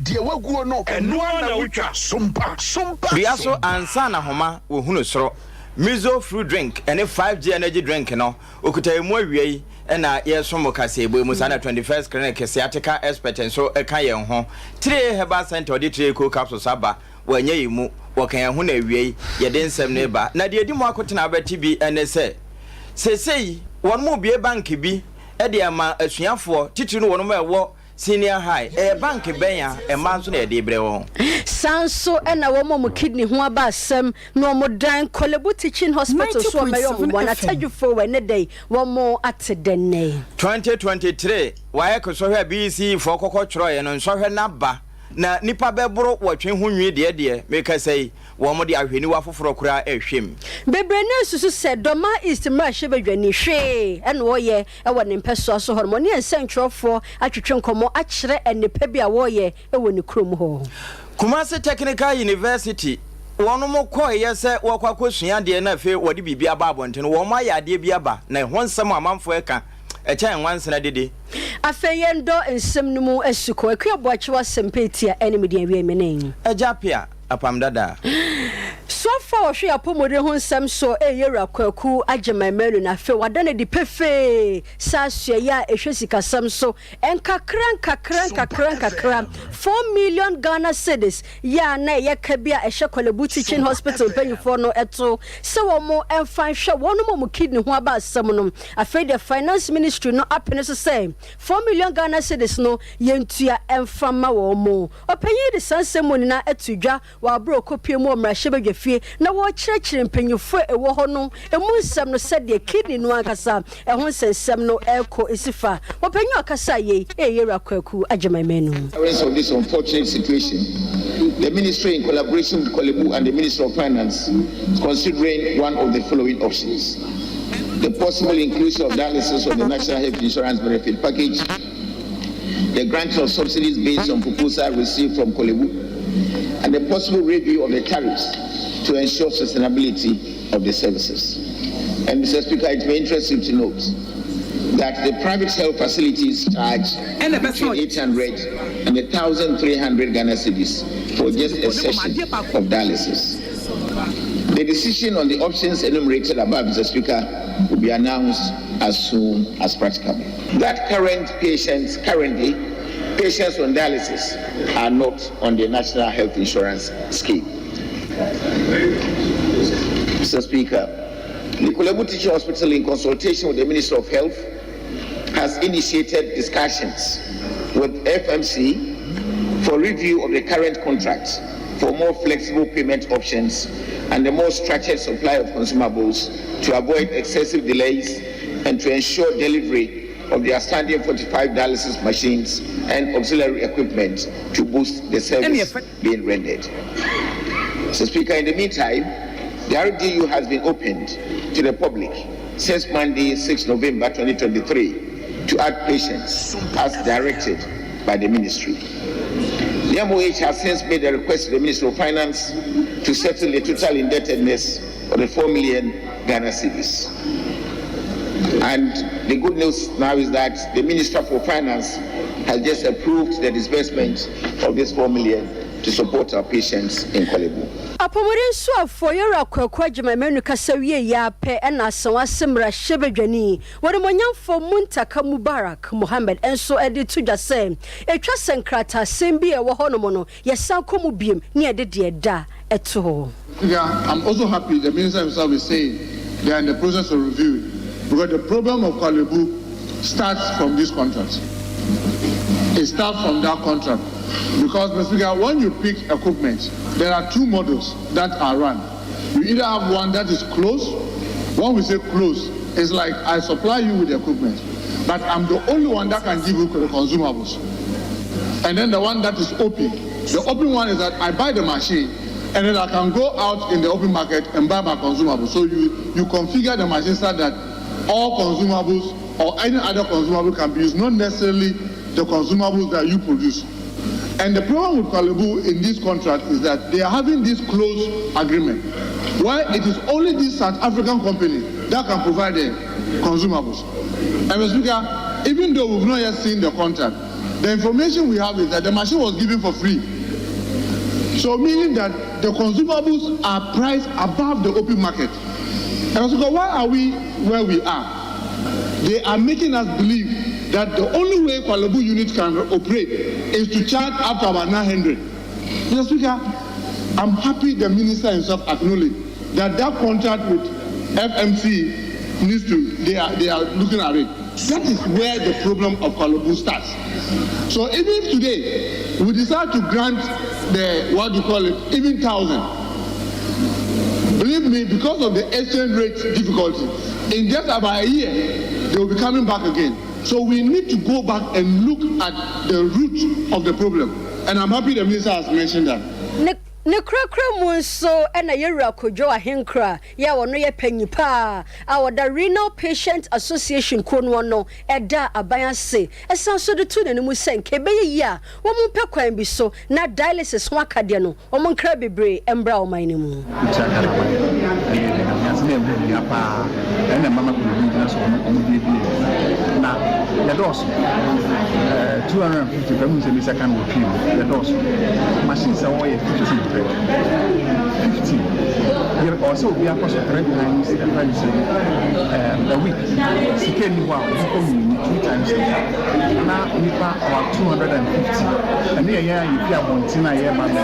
Deɛ waguo no, Ɛno ara na wotwa. Sompa, sompa, Dua so sompa. Ansa na homa wɔhunu soro. Mizo fruit drink ne 5G energy drink no, okuta emu awia yi na yɛresom mo kaseɛbɔ yi mu. Saa na 21st Clinic sciatica expert nso ka yɛn ho. Tire Herbal Center ɔde Tire Cold Capsules aba, wɔanya yɛn mu, wɔka yɛn ho na awia yi yɛde nsɛm no reba. Na deɛ ɛdi mu akotena a wobɛte bi ne sɛ, seesei wɔn rebue bank bi de ama asuafoɔ, titiri no wɔn a ɛwɔ Senior High, ɛyɛ bank bɛn a mmaa nso na yɛde rebrɛ wɔn? Saa nso na wɔn a wɔn kidney ho aba asɛm na wɔdan Korle-Bu Teaching Hospital so wɔmmɛyɛ wɔn mmoa no atadwufoɔ wɔ ɛnnɛ da yi wɔn ate dɛ nnɛ yi. 2023 WAEC sɔhwɛ a BECE foɔ kɔkɔ twerɛeɛ no nsɔhwɛ no aba na nnipa bɛboro wɔtwe ho nwi deɛ deɛ mekasa yi wɔn de ahwɛniwa foforɔ koraa rehwɛ mu. Bebree no ara susu sɛ Dormaa East mmarahyɛbadwani hwee na ɔreyɛ wɔ ne mpɛsoa so hɔ nom. Ɔne yɛn nsɛntwerɛfoɔ atwetwe nkɔmmɔ akyerɛ nnepa bi a wɔreyɛ wɔ ne kurom hɔ. Kumasi Technical University, wɔnom kɔeɛ sɛ wɔrekɔ akɔsua adeɛ na afei wɔde biribi aba abɔnten. Wɔn ayɛ adeɛ bi aba na ɛho nsɛm a amanfoɔ reka ɛkyɛn nwansena dede. Afei yɛndɔ nsɛm no mu asukɔ. Akua Boakyew asɛmpa etia ɛne me deɛ awiei mene. Agya Appiah, Apam Dada. Soafo a wɔhwɛ yɛn apɔwmuden ho nsɛm so yɛ Yewura Kwaku Agyemang Manu na afei wada no adi pefee sɛ asoɛeɛ a ɛhwɛ sikasɛm so nkakra nkakra nkakra nkakra 4 million Ghana cedis yɛ a na ɛyɛ ka bi a ɛhyɛ Korle-Bu Teaching Hospital mpanyinfoɔ no to sɛ wɔn mfa nhwɛ wɔnom a wɔn kidney ho aba asɛm no. Afei deɛ Finance Ministry no apene so sɛ 4 million Ghana cedis no yɛntua mfa mma wɔn. Ɔpanyin yi de saa nsɛm mu nyinaa ato dwa wɔ abere a ɔkɔpue mu wɔ mmarahyɛbadwafie na wɔrekyerɛkyerɛ mpanyinfoɔ a ɛwɔ hɔ no emu nsɛm no sɛdeɛ kidney no ankasa ɛho nsɛnsɛm no ɛrekɔ si fa. Ɔpanyin a ɔkasa yei ɛyɛ Yewura Kwaku Agyemang Manu. Of this unfortunate situation, the ministry, in collaboration with Korle Bu and the Ministry of Finance, is considering one of the following options: the possible inclusion of dialysis on the National Health Insurance Benefit Package, the granting of subsidies based on proposal received from Korle Bu, and the possible review of the tariffs to ensure sustainability of the services. And Mr. Speaker, it may interest you to note that the private health facilities charge between 800 and 1,300 Ghana cedis for just a session of dialysis. The decision on the options enumerated above, Mr. Speaker, will be announced as soon as practicable. That currently, patients on dialysis are not on the National Health Insurance Scheme. Mr. Speaker, the Korle Bu Teaching Hospital, in consultation with the Minister of Health, has initiated discussions with FMC for review of the current contract for more flexible payment options and a more structured supply of consumables to avoid excessive delays and to ensure delivery of the outstanding 45 dialysis machines and auxiliary equipment to boost the service being rendered. Mr. Speaker, in the meantime, the RDU has been opened to the public since Monday, 6 November 2023, to add patients as directed by the ministry. The MOH has since made a request to the Ministry of Finance to settle the total indebtedness of the 4 million Ghana cedis. And the good news now is that the Minister for Finance has just approved the disbursement of this 4 million to support our patients in Korle Bu. Apɔmuden soafoɔ Yɛwura Kwaku Agyemang Manu kasa wie yɛ apɛ ɛna Asawase mmarahyɛbadwani wɔnimonyamfoɔ Muntaka Mubarak Mohammed nso de to dwa sɛ ɛtwa sɛ nkrataasɛm bi a ɛwɔ hɔnom no yɛsan kɔ mu biem ne yɛde deɛ da ɛto hɔ. Yeah, I'm also happy the minister himself is saying they are in the process of reviewing, because the problem of Korle Bu starts from this contract. It starts from that contract. Because, Mr. Speaker, when you pick equipment, there are two models that are run. You either have one that is closed. When we say closed, it's like I supply you with the equipment, but I'm the only one that can give you the consumables. And then the one that is open. The open one is that I buy the machine and then I can go out in the open market and buy my consumables. So you configure the machine so that all consumables or any other consumable can be used, not necessarily the consumables that you produce. And the problem with Korle Bu in this contract is that they are having this closed agreement where it is only this South African company that can provide the consumables. And Mr. Speaker, even though we've not yet seen the contract, The information we have is that the machine was given for free. So meaning that the consumables are priced above the open market. And so why are we where we are? They are making us believe that the only way Korle Bu unit can operate is to charge up to about 900. Mr. Speaker, I'm happy the minister himself acknowledged that that contract with FMC needs to, they are, they are looking at it. That is where the problem of Korle Bu starts. So even if today we decide to grant the, what do you call it, even 1,000, believe me, because of the exchange rate difficulty, in just about a year, they will be coming back again. So we need to go back and look at the root of the problem. And I'm happy the minister has mentioned that. Ne kurakura mu nso ɛna yɛwura Kodwo Ahenkora yɛ a wɔno yɛ panyin paa a wɔda Renal Patient Association kuo no no ɛda aban ase, ɛsan so de to n'anim sɛ nka ɛbɛyɛ yie a wɔn mpɛ kwan bi so na dialysis ho akadeɛ no wɔn nkra bebree mbra ɔman no mu. Wotua ka na mayɛ ɛyɛ de Nyame ase na ɛho hia paa. Ɛna mama kuro gyina so ɔmo biebie na yɛdɔɔso 250 pɛ mu sɛ misa ka no wɔ twi mu. Yɛdɔɔso, machine sɛ wɔyɛ 15 pɛ, 15 yɛ ɔwɔ sɛ obi akɔ so three times, ɛfɛ ne sɛ a week. Sika ni hɔ a obi kɔ mmienu, two times a week, na nipa about 250. Ɛne yɛ yɛn a yɛfi abɔnten a yɛreba no,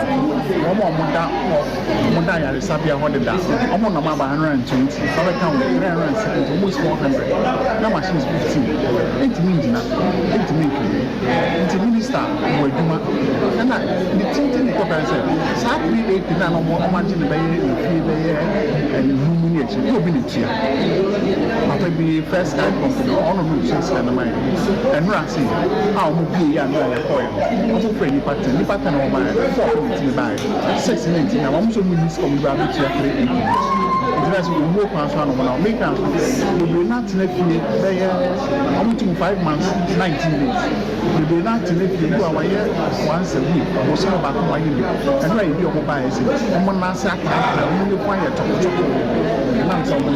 wɔn a wɔn da hɔ, wɔn da ayaresabea hɔ deda, wɔn nam aba 120, ɔbɛka wɔn 370, almost 400, na machines 15 ntumi ngyina, ntumi nhwɛ. Nti minister wɔ adwuma ɛna ne tenten ne kɔkɔrɔ sɛ saa 380 na wɔn agye ne bɛyɛ mfie bɛyɛ 5 ne akyi ne obi ne tua papa bi First Sky Company, ɔno no tua sika no ma yɛ. Ɛnura ase a wɔn bie yɛ anura yɛ kɔɛ no, wɔn fɛ nipa 10, nipa 10 wɔn ba yɛ four ne ntumi ba yɛ six ne ntumi na wɔn nso mu ni sika wɔn ba abɛtua 380. Nti na sɛ owuo kwan so ano wɔn a wɔn meka so bebree na atena fie bɛyɛ wɔn tum 5 months 19 days. Bebree na atena fie bi a wɔayɛ once a week, ɔbɔsɔn baako wɔayɛ bi. Ɛnura yɛ bi a wɔn ba yɛ sɛ wɔn nan ase ataata, wɔn nifa yɛ tɔkotɔko, ɛnam sɛ wɔn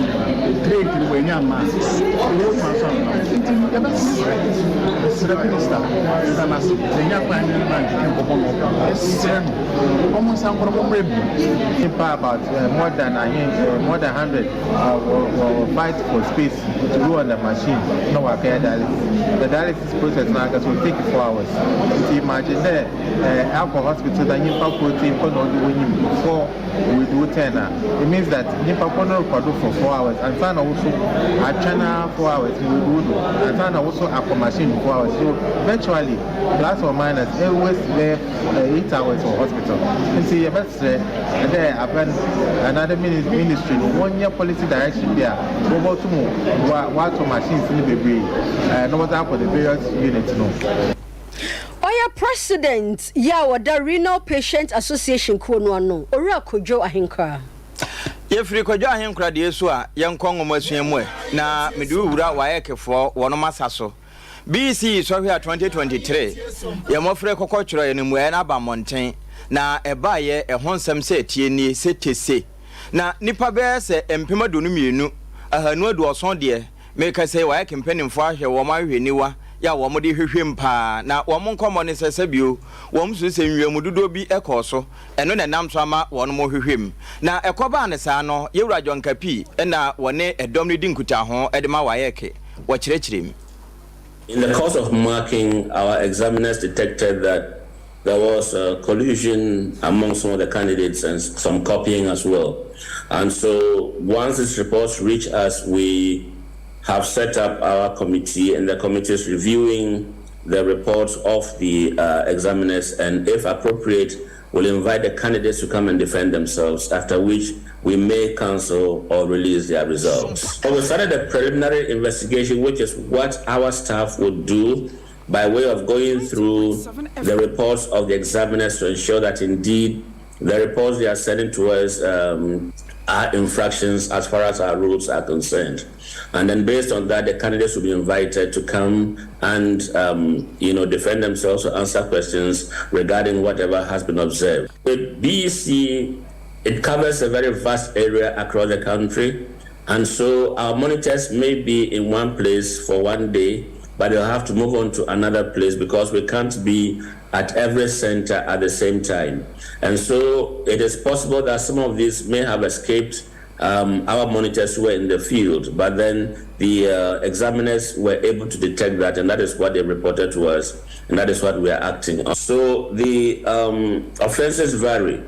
380 no wɔn anya ama owuo kwan so ano. Nti yɛbɛsrɛ, yɛsrɛ minister ɛda n'ase yɛnya kwan ne na ntwitwi nkɔmɔ no, yɛsrɛ no wɔn nsa nkɔrɔ wɔn mmerɛ bi. Nipa about more than 100 will fight for space to go on the machine na wakɛyɛ dialysis. The dialysis process na akasɛ will take 4 hours. Nti imagine dɛ akɔ hospital na nyimpa koro ti mpo na ɔde wɔnyim four with wo 10 a, it means that nyimpa koro no rekɔdo for 4 hours ansa na woso atwɛn na 4 hours with wo do ansa na woso akɔ machine 4 hours. So virtually, plus or minus, always bɛyɛ 8 hours wɔ hospital. Nti yɛbɛsrɛ dɛ aban another ministry no wɔnyɛ policy direction bi a wɔbɛto mu wa wato machines no bebree na wɔdze akɔ the various units no. Ɔyɛ president yi a wɔda Renal Patient Association kuo no ano, Owura Kodwo Ahenkora. Yɛfiri Kwadwo Ahenkora deɛ so a, yɛnkɔ nwoma sua mu ɛ na mede wowura WAECfoɔ wɔnom asa so. BECE sɔhwɛ a 2023 yɛ mmɔfra kɔkɔ twerɛ yɛ no mmuaeɛ no aba mmɔnten na ɛbaeɛ. Ɛho nsɛm sɛ ɛtie nie sɛ tese na nnipa bɛyɛ sɛ 22,270 deɛ meka sɛ WAEC mpanimfoɔ ahwɛ wɔn ahwehwɛniwa yɛ a wɔn de hwehwɛ mu paa na wɔn nkɔmmɔ ne sɛ sɛbio wɔn su sɛ nwiamu dodoɔ bi kɔɔ so. Ɛno na ɛnam so ama wɔn mo hwehwɛ mu na ɛkɔbaa ne saa no. Yɛwura John Kapi ɛna wɔne ɛdɔm no di nkutaho ɛde ma WAEC wɔkyerɛkyerɛ mu. In the course of marking, our examiners detected that there was a collusion among some of the candidates and some copying as well. And so once these reports reach us, we have set up our committee, and the committee is reviewing the reports of the examiners, and if appropriate, will invite the candidates to come and defend themselves, after which we may cancel or release their results. So we started a preliminary investigation, which is what our staff would do by way of going through the reports of the examiners to ensure that indeed the reports they are sending to us are infractions as far as our rules are concerned. And then based on that, the candidates will be invited to come and defend themselves or answer questions regarding whatever has been observed. With BECE, it covers a very vast area across the country. And so our monitors may be in one place for one day. but they'll have to move on to another place because we can't be at every center at the same time. And so it is possible that some of these may have escaped our monitors who were in the field, but then the examiners were able to detect that, and that is what they reported to us, and that is what we are acting on. So the offenses vary.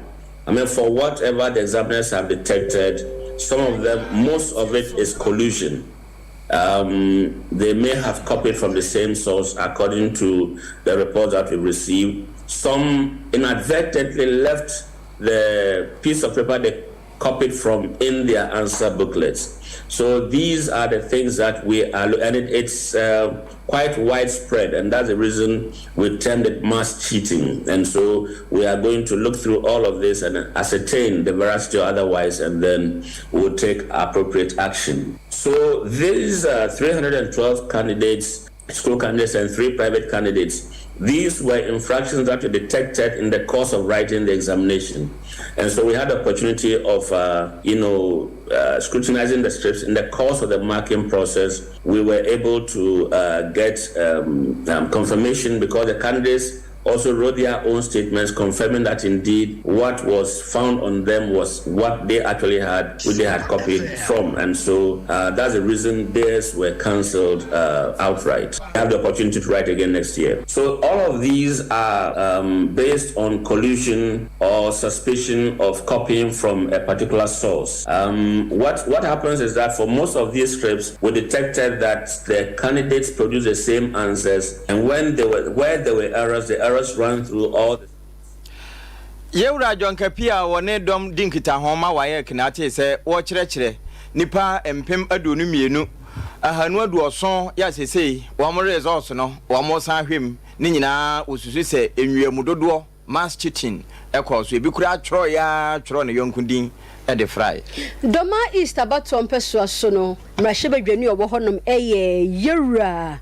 I mean, for whatever the examiners have detected, some of them, most of it is collusion. They may have copied from the same source according to the reports that we received. Some inadvertently left the piece of paper they copied from in their answer booklets. So these are the things that we are, and it's quite widespread, and that's the reason we termed it mass cheating. And so we are going to look through all of this and ascertain the veracity or otherwise, and then we'll take appropriate action. So these 312 candidates, school candidates and 3 private candidates, these were infractions that were detected in the course of writing the examination. And so we had the opportunity of, scrutinizing the scripts. In the course of the marking process, we were able to get confirmation because the candidates also wrote their own statements confirming that indeed what was found on them was what they actually had, which they had copied from. And so that's the reason theirs were cancelled outright. They have the opportunity to write again next year. So all of these are based on collusion or suspicion of copying from a particular source. What happens is that for most of these scripts, we detected that the candidates produced the same answers, and where there were errors, the errors run through all the Yewura John Kapi a wɔne dɔm di nkitaho ma WAEC na ate sɛ wɔkyerɛkyerɛ nipa 22,270 yɛ asesei wɔn results no wɔn san hwɛ mu ne nyinaa wɔsusu sɛ enwiamu dodoɔ, mass cheating, ɛkɔ so. Ebi kura atwerɛ ya atwerɛ ne yɔnko din ɛde frae. Dormaa East abatoɔ mpɛsoa so no, mmarahyɛbadwani a ɔwɔ hɔnom ɛyɛ Yewura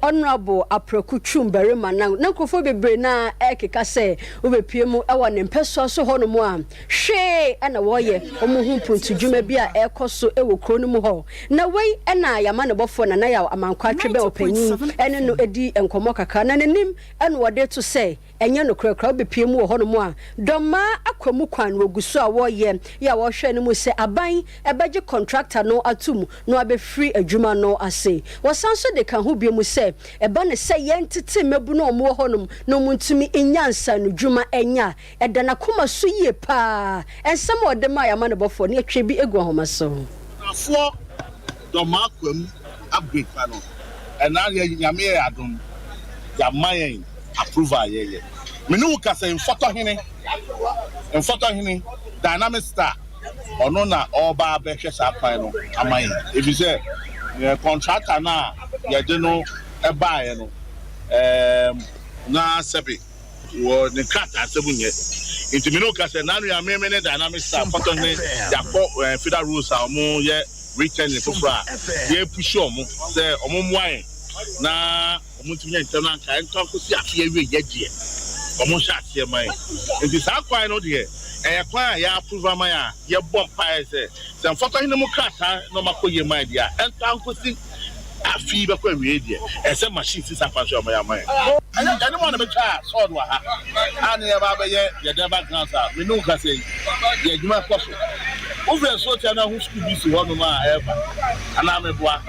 Honorable Apraku Twum Barima na nkurɔfoɔ bebree na ɛkeka sɛ wobɛpie mu ɛwɔ ne mpɛsoa so hɔnom a, hwee ɛna wɔyɛ wɔn ho mpuntudwuma bi a ɛrekɔ so ɛwɔ kuro no mu hɔ. Na wei ɛna yɛama ne bɔfoɔ Nana Yɛ Amankwa Atwe bɛ ɔpanyin ɛne no edi nkɔmmɔ kakra na n'anim ɛna wɔde to sɛ ɛnyɛ nokorɛ kora. Wobɛpie mu wɔ hɔnom a, Dɔmaa akwa mu kwan wɔgu so a wɔreyɛ yɛ a wɔhwɛ no mu sɛ aban ɛbɛgye contractor no atom na wabɛfiri adwuma no ase. Wɔsan so de ka ho bio mu sɛ ɛba ne sɛ yɛntete mmabu no a ɔmowɔ hɔnom na ɔmo ntumi nya nsa no dwuma ɛnya a ɛda n'akoma so yie paa. Ɛnsɛm a ɔde maa yɛama ne bɔfoɔ ne yɛtwe bi egu ahoma so. Afoɔ Dɔmaa Kwam upgrade pa no, ɛna yɛ Nyame yɛ adom, yɛama yɛn approval a yɛyɛ. Me ne wo kasa, Mfɔtɔhene Dynamic Star, ɔno na ɔreba abɛhwɛ saa kwan no ama yɛn, efi sɛ yɛ contractor no a yɛde no ɛbaeɛ no na sɛbi wɔ ne krataa sɛm nyɛ. Nti me ne wo kasa nanu yɛ ameme ne Dynamic Star Mfɔtɔhene, yɛakɔ feeder roads a ɔmo yɛ returning foforɔ a yɛpush ɔmo sɛ ɔmo mmoa yɛn na ɔmo ntumi nyɛ ntɛm na nka ɛntɔ akɔsi afe awie yɛ deɛ ɔmo hyɛ aseɛ ma yɛn. Nti saa kwan no deɛ, ɛyɛ kwan a yɛ approve ama yɛn a yɛbɔ mpaeɛ sɛ Mfɔtɔhene mu krataa na ɔmo akɔ yie ma yɛn deɛ a, ɛntɔ akɔsi afe yi bɛkɔ awie deɛ, ɛsɛ machine si saa kwan so a ɔmo yɛ ama yɛn. Ɛnyɛ ɛne mu a na bɛtwa a sɔɔdo wɔ ha a ne yɛba abɛyɛ yɛ dɛba grounds a me ne wo kasa yi yɛ adwuma kɔ so. Wofiri nsuo tia na ho sukuu bi si hɔnom a ɛɛba anaa meboa.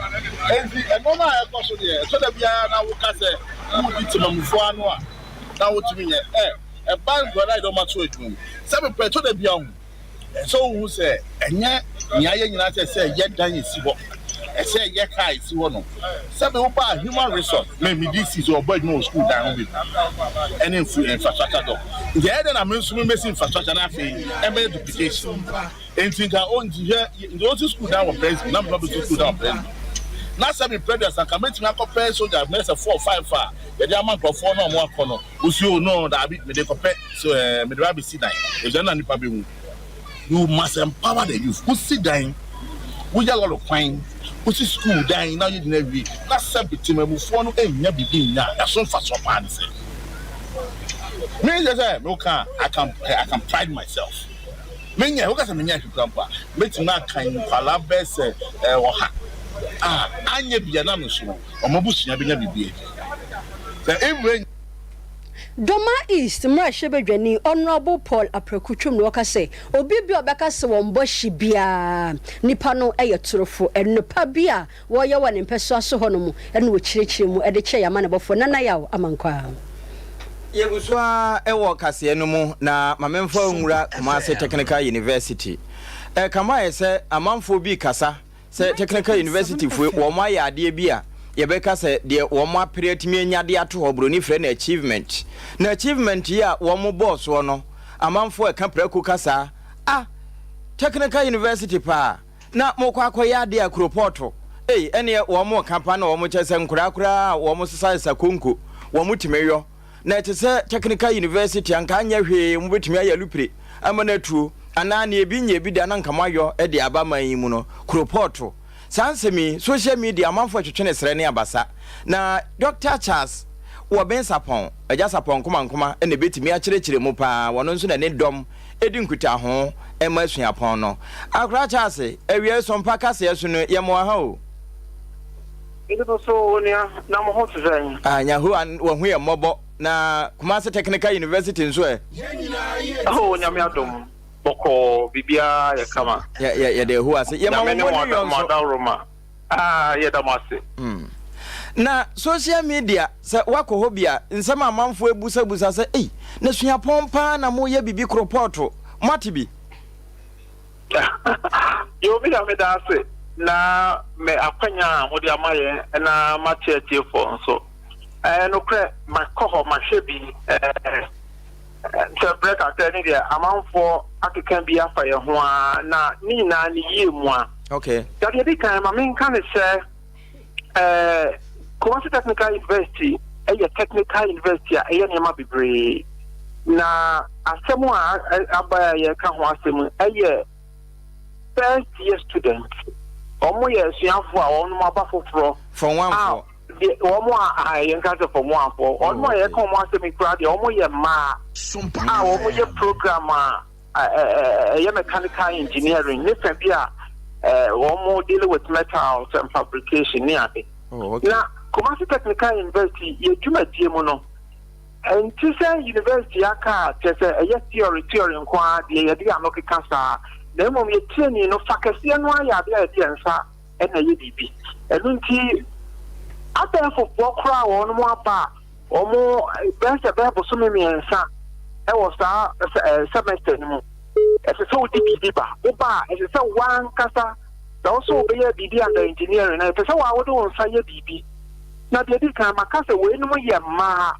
Enti ɛnɔɔma a ɛkɔ so deɛ, ɛtɔ da biara na woka sɛ wodi temamufoɔ ano a na wotumi nyɛ ɛ ɛba nkwadaa yi dɛ ɔmo ato adwuma mu sɛ mepɛ. Ɛtɔ da biara ho ɛsɛ wohu sɛ ɛnyɛ nea ayɛ nyinaa sɛ yɛ dan esi hɔ, ɛsɛ yɛ kaa esi hɔ no. Sɛbi woba human resource mɛ mi di si sɛ ɔbɔ adwuma wɔ school dan ho bi ɛne nfu infrastructure dɔ. Nti ɛyɛ dɛ na mi nso mi bɛsi infrastructure na afei ɛbɛyɛ duplication. Nti nka o nti hwɛ, nti o si school dan wɔ Presby na mi ba bɛ si school dan wɔ Presby na sɛbi previous anka mɛtumi akɔpɛ soldier mɛ sɛ four five a yɛde ama nkurɔfoɔ na ɔmo akɔ no osi o no daabi, mede kɔpɛ so mede ba bɛsi dan efisɛ na nipa bɛ hu. You must empower the youth. Wosi dan, woyɛ lɔri kwan, wosi school dan na yɛ gyina wie na sɛbi temamufoɔ no enya bibi nya ɛso nfa paa ne sɛ me yɛ sɛ me ka I can pride myself. Me nyɛ woka sɛ me nyɛ ahwekura mpo a, mɛtumi aka nkwalaa bɛɛ sɛ 100. a anyɛ bia na no so no wɔn abusua bɛnya biribi adi. Sɛ Imre. Doma East mmarahyɛbadwani Honourable Paul Apraku Twum na ɔka sɛ obi bi a ɔbɛka sɛ wɔn bɔ hye biara nipa no yɛ torofo. Nnepa bi a wɔreyɛ wɔ ne mpɛsoa so hɔ nom na ɔkyerɛkyerɛ mu de kyerɛ yɛn amanebɔfoɔ Nana Yaw Amankwaa. Yɛgu so ara wɔ kaseɛ no mu na ma memfa wo nwura Kumasi Technical University. Ɛkame ayɛ sɛ amanfoɔ bi rekasa sɛ Technical University foɔ wɔn ayɛ adeɛ bi a yɛbɛka sɛ deɛ wɔn apere atumi anya de ato hɔ, buroni frɛ no achievement. Na achievement yi a wɔn bɔɔ soɔ no, amanfoɔ ɛka prako kasa, ah, Technical University paa na mokɔ akɔyɛ adeɛ a kuropɔɔto, ei, ɛneɛ wɔn reka pa na wɔn kyɛ sɛ nkoraa koraa a wɔn sesa sesa konko, wɔn tumi yɔ. Na ɛte sɛ Technical University anka anyɛ hwee mobɛtumi ayɛ alupre ama no atuo anaa nea ebi nyɛ bi da na anka moayɔ de aba man yi mu no kuropɔɔto. Saa nsɛm yi, social media amanfoɔ twetwe no serɛ ne abasa. Na Dɔkta Charles Wɔben Sarpong, Agya Sarpong Nkomankoma na ɛbɛtumi akyerɛkyerɛ mu paa, ɔno nso na ne dɔm di nkutaho ma asuapɔn no. Akora Charles, awia yi Sompa kaseɛ so no yɛmmoa ha o. Ebi nso onua, na mo ho te sɛn? Ah, Nyahoa wahu yɛn mmɔbɔ. Na Kumasi Technical University nso ɛ? Oh, Nyame adom, bɔkɔɔ, biribiara yɛ kama. Yɛ, yɛ, yɛda Yehowa ase. Yɛma Nyame wo ne mo mo ne yɔ ada, mo nso. adaworoma. Ah, yɛda mo ase. Mm. Na social media, sɛ woakɔ hɔ bi a, nsɛm a amanfoɔ abusabusa sɛ, ei, na suapɔn paa na moyɛ biribi koropɔɔto, moate bi? Yoo me da meda ase na me akwanya a mode ama yɛn na mate atiefoɔ nso. Ɛɛ nokorɛ makɔ hɔ mahwɛ bi ɛɛ sɛ berɛ kakra ni deɛ amanfoɔ akeka bi afa yɛn ho ara na ne nyinaa ne yie mu a. Okay. Na deɛ ɛdi kan ma menka ne sɛ ɛɛ Kumasi Technical University yɛ technical university a ɛyɛ nneɛma bebree. Na asɛm a aba a yɛreka ho asɛm yɛ first year student. Wɔn yɛ asuafoɔ a wɔn aba foforɔ. Form one foɔ. Deɛ wɔn a yɛn ka sɛ form one foɔ. Wɔn a yɛka wɔn asɛm yi koraa deɛ wɔn yɛ mmaa a wɔn yɛ program a. ɛyɛ mechanical engineering ne fɛ bi a wɔn deal with metals and fabrication ne ade. Oh, okay. Na Kumasi Technical University yɛ dwumadie mu no, ɛnte sɛ university aka a kyerɛ sɛ ɛyɛ theory theory nko ara deɛ yɛde ano keka saa, na mmom yɛ training no fa kɛseɛ no ara yɛ adeɛ a yɛde yɛn nsa na ɛyɛ biribi. Ɛno nti abɛɛfofoɔ koraa a wɔn aba a Wɔn bɛyɛ sɛ bɛyɛ bosome mmiɛnsa wɔ saa semester no mu. Ɛsɛ sɛ wode biribi ba. Woba a, ɛsɛ sɛ w'ankasa sɛ wo so wobɛyɛ biribi under engineering na ɛsɛ sɛ wa wode wo nsa yɛ biribi. Na deɛ ɛdi kan maka sɛ weinom yɛ mmaa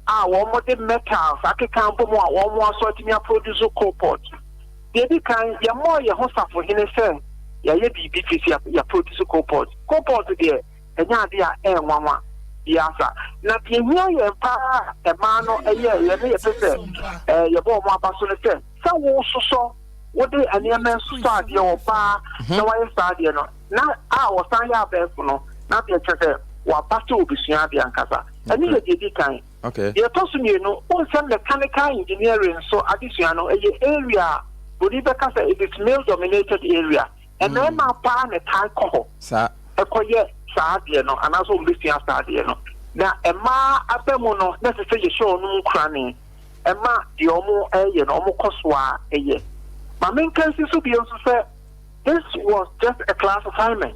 a wɔde metals akeka abɔ mu a wɔn aso atumi aproduce coal pot. Deɛ ɛdi kan yɛmmɔɔ yɛn ho safohene sɛ yɛayɛ biribi firi sɛ yɛaproduce coal pot. Coal pot deɛ Ɛnyɛ ade a ɛyɛ nwanwa biara saa. Na deɛ ɛhia yɛn pa ara a mmaa no yɛeɛ na yɛpɛ sɛ yɛbɔ wɔn aba so ne sɛ, sɛ wososɔ, wode nneɛma resosɔ adeɛ, ɔbaa na wayɛ saa adeɛ no, na a ɔsan yɛ abɛɛfo no, na deɛ kyerɛ sɛ waba sɛ ɔbɛsua adeɛ ankasa. Ɛno yɛ deɛ ɛdi kan. Deɛ ɛtɔ so mmienu, wohu sɛ mechanical engineering nso adesua no, ɛyɛ area a buroni bɛka sɛ it is male dominated area. Mmarima paa na ɛtaa kɔ hɔ kɔyɛ saa adeɛ no anaasɛ wɔbɛsua saa adeɛ no. Na mmaa aba mu no, na ɛsɛ sɛ yɛhyɛ wɔn nkurane ma deɛ wɔreyɛ no, wɔkɔ so ara yɛ. Ma menka nsi so bio nso sɛ, this was just a class assignment.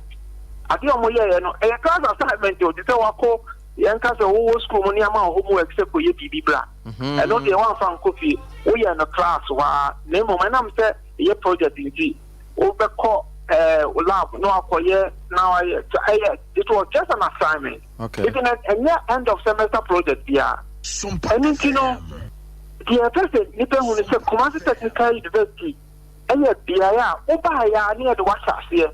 Adeɛ a wɔyɛeɛ no, ɛyɛ class assignment o, te sɛ wakɔ, yɛnka sɛ wowɔ sukuu mu ne ama wo homework sɛ kɔyɛ biribi bra. Ɛno deɛ woamfa ankɔ fie, woyɛɛ no class hɔ ara, na mmom ɛnam sɛ ɛyɛ project nti, wobɛkɔ eh, lab na wakɔyɛ na wayɛ ɛyɛ it was just an assignment. Okay. Even ɛnyɛ end of semester project biara. Ɛno nti no deɛ ɛpɛ sɛ nipa hu no sɛ Kumasi Technical University ɛyɛ beaeɛ a wobaeɛ a ne yɛde wahyɛ aseɛ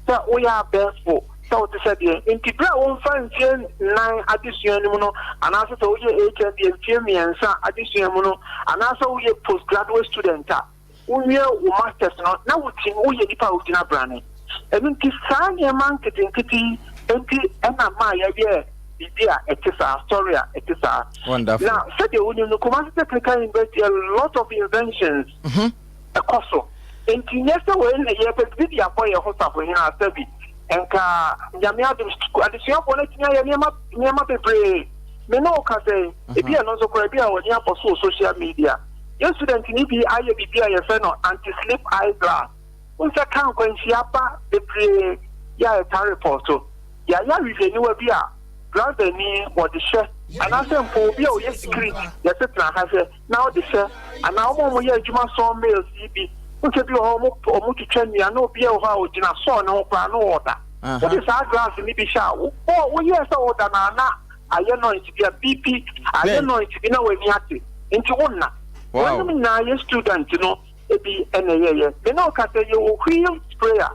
sɛ woyɛ abɛɛfo sɛ wote sɛ deɛ nti berɛ a womfa mfie nnan adesua no mu no anaasɛ sɛ woyɛ HND mfie mmiɛnsa adesua mu no anaasɛ woyɛ postgraduate student a Wowie wo masters no na wotumi woyɛ nipa a wogyina brane. Ɛno nti saa nneɛma nketenkete yi nti na maa yɛyɛɛ biribi a ɛte saa, story a ɛte saa. Wonderful. Na sɛdeɛ wonim no, Kumasi Technical University a lot of inventions ɛkɔ so. Nti nyɛ sɛ wei na yɛpɛ biribi de abɔ yɛn ho safohene a sɛbi. Nka Nyame adom sukuu adesuafoɔ no atumi ayɛ nneɛma nneɛma bebree. Me ne wo kasa yi, ebi a ɛno nso koraa ebi a w'ani abɔ so wɔ social media. Yɛn student no bi ayɛ biribi a yɛfrɛ no anti-slip eye glass. Wohu sɛ kaa nkwanhyia ba bebree yɛ a ɛtaa report. Yɛayɛ ahwehwɛniwa bi a driver ni wɔde hyɛ anaasɛ mpo obi a ɔyɛ security yɛse tena ha hwɛ na ɔde hyɛ anaa wɔn a wɔyɛ adwuma saw mills yi bi wohu sɛ bi wɔ hɔ wɔn wɔn twitwa nnua na obi wɔ hɔ a ɔgyina saw no ho koraa na ɔda wode saa glass no bi hyɛ a wobɔ woyɛ sɛ woda no a na ayɛ noise bi a bipi ayɛ noise bi na w'ani ate nti wonna wɔnom nyinaa yɛ student no Ebi na ɛyɛeɛ. Me ne wo ka sɛ yɛwɔ wheel sprayer,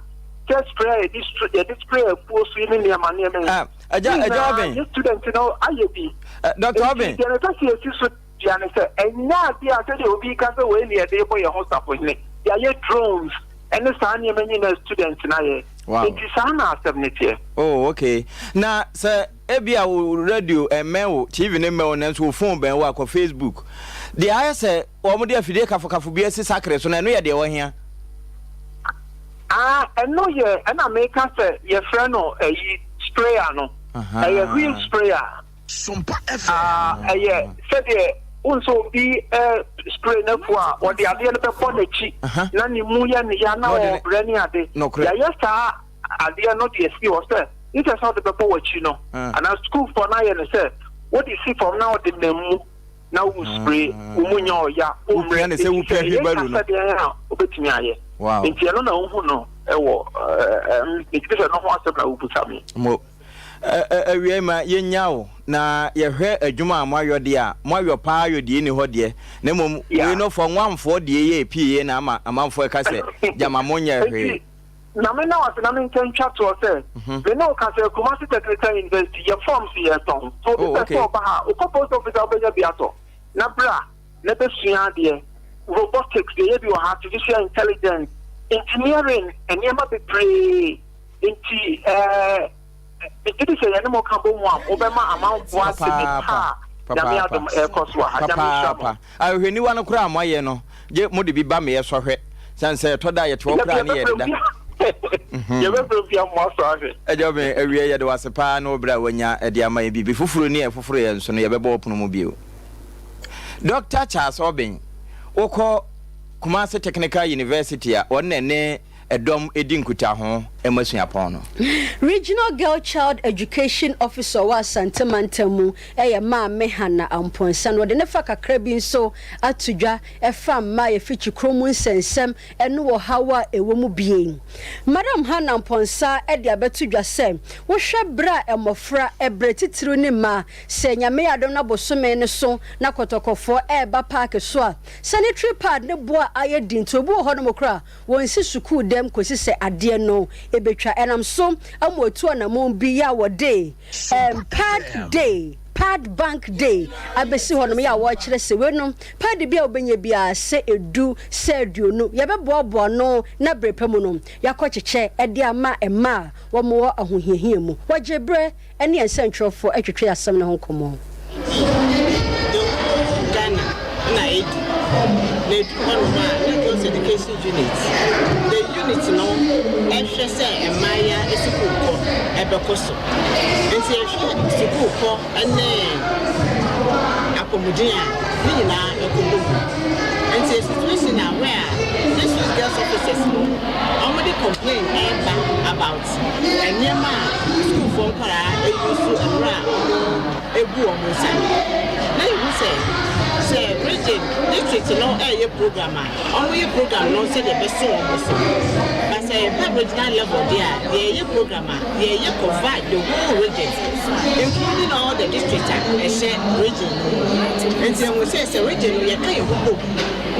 sɛ sprayer a yɛde yɛde spray afuo so yi ne nneɛma nneɛma yi. Ah, agya, Ne agya nyinaa Obin. yɛ student no ayɛ bi. Eh, Dr. Enti Obin. deɛ mepɛ sɛ yɛsi so dua ne sɛ ɛnyɛ adeɛ a sɛdeɛ obi ka sɛ wei ne yɛde rebɔ yɛn ho safohene. Yɛayɛ drones ne saa nneɛma nyinaa student no ayɛ. Wow. Enti saa na asɛm no teɛ. Oh, okay. Na sɛ ebia wo radio mmɛn wo, TV no mmɛn wo, nanso wo phone bɛn wo a, kɔ Facebook. Deɛ ayɛ sɛ Wɔde afidie kafokafo bi asi sakre so, na ɛno yɛ deɛ wɔhia. Ah, ɛno yɛ, ɛna meka sɛ yɛfrɛ no ɛyi sprayer no. Ɛyɛ wheel sprayer. Sompa FM. Ah, ɛyɛ sɛdeɛ wohu sɛ obi eh, spray n'afu a, wɔde adeɛ no bɛbɔ n'akyi na ne mu yɛ ne ya na ɔrebrɛ ne ade. Yɛayɛ saa adeɛ no de asi hɔ sɛ, nsɛ sɛ wode bɛbɔ w'akyi no, anaa sukuufoɔ no ayɛ no sɛ wode si fam na wode nam mu. na wo spray wo mu nyɛ ɔya wo mmerɛ ne sɛ wopia ɛyɛ wheelbarrow no kasɛdeɛ a wobɛtumi ayɛ wow nti ɛno na wohu no ɛwɔ megye sɛ no ho asɛm na wobusa me. Mo awiei ma yɛnya wo na yɛhwɛ adwuma a moayɔ deɛ a moayɔ paa yɔ deɛ ɛni hɔ deɛ na mmom wei no fɔ nwanfoɔ deɛ yɛ ɛpie na ama amanfoɔ ɛka sɛ gyama monyɛ hwee. Na me na wase na me nka ntwa toɔ sɛ me ne wo ka sɛ Kumasi Technical University yɛ forms yɛ tɔn so obi pɛ sɛ ɔba ha wokɔ post office a wobɛnya bi atɔ na bra na bɛsua adeɛ robotics yɛyɛ bi wɔ ha artificial intelligence engineering nneɛma bebree nti ɛɛ megye di sɛ yɛne mo ka bɔ mu a mobɛma amanfoɔ ate me pa a Nyame adom ɛrekɔ so wɔ ha Nyame nhyira mo. Papaapa. Ahwehwɛniwa no koraa a moayɛ no, gye mode bi ba me yɛsɔ hwɛ. Sane sɛ ɛtɔ da a yɛte hɔ koraa ne yɛdeda. Yɛbɛbrɛ bi ama moasɔ ahwɛ. Agya Obeng, awiei yɛde wo ase paa ne wo berɛ a woanya de ama yɛn. Biribi foforo ni a ɛfoforo yɛn nso no, yɛbɛbɔ wo pono mu bio. Dɔkta Charles Obeng, wokɔ Kumasi Technical University a, wɔn na ɛne dɔm di nkutaho ma suapɔn no. Regional Girl Child Education Officer wɔ Asante mantam mu yɛ Maame Hannah Amponsah na ɔde ne fa kakra bi nso ato dwa ɛfa mmaa a yɛfi kyikrom mu nsɛnsɛm ne ɔhaw a ɛwɔ mu bie. Madam Hannah Amponsah de abɛto dwa sɛ wohwɛ berɛ a mmɔfra, ɛberɛ titiriw ne mmaa, sɛ Nyame yɛ adom na bosome no so na kɔtɔkɔfoɔ ɛreba paake so a, sanitary pad ne boɔ a ayɛ den nti obi wɔ hɔnom koraa a Wɔnsi sukuu dɛm kɔsi sɛ adeɛ no bɛtwa. Ɛnam so ama wɔatu anamɔn bi yɛ a wɔde um, Pad Day, Pad Bank Day abɛsi hɔnom yɛ a wɔrekyerɛ sɛ wei no, pad bi a wobɛnya biara sɛ edu, sɛ aduonu, yɛbɛboaboa ano na berɛ pa mu no yɛakɔkyekyɛ de ama mmaa a wɔwɔ ahohiahia mu. Wɔgyee berɛ ne yɛn nsɛntwerɛfoɔ twetwee asɛm no ho nkɔmmɔ. The whole Ghana na edu na edu hɔ nom a na Girls Education Unit the unit no ɛhwɛ sɛ mmaaya sukuukɔ ɛbɛkɔ so nti yɛhwɛ sukuukɔ ɛne apɔmuden a ne nyinaa ɛkɔ bɔ mu nti situation a where district girls officers no wɔn de complain ɛɛba about Nneɛma a sukuufoɔ nkwadaa use mmerɛ a wɔbu wɔn nsa no, na yɛhu sɛ sɛ region, district no reyɛ program a, wɔyɛ program no sɛdeɛ ɛbɛso wɔn so. But sɛ ɛba regional level deɛ a, yɛyɛ program a, yɛyɛ cover the whole region, including all the district a ɛhyɛ region no mu. Nti yɛhu sɛ sɛ region no yɛka yɛn ho bom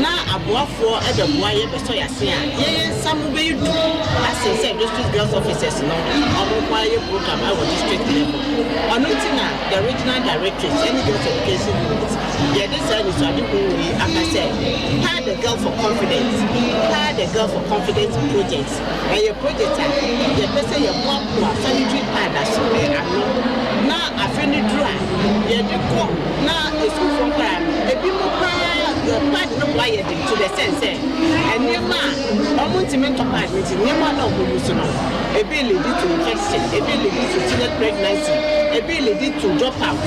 na aboafoɔ bɛboa yɛn bɛsɔ yɛn ase a, yɛn yɛn nsa mu bɛyɛ du asen sɛ district girls officers no wɔn nko ara yɛ program wɔ district level. Ɔno nti na the regional directorate ne girls education unit yɛde saa anisoadehunu wei aba sɛ Power the Girl for Confidence, Power the Girl for Confidence project. Ɛyɛ project a yɛpɛ sɛ yɛboaboa sanitary pad aso ano na afe no duru a yɛde kɔ na asukuufoɔ nkwadaa no ebinom paa. Pad no bo ayɛ den to the extent sɛ nneɛma a wɔntumi ntɔ pad no nti nneɛma a na wɔn use no ebi lead to infection, ebi lead to teenage pregnancy, ebi lead to drop out.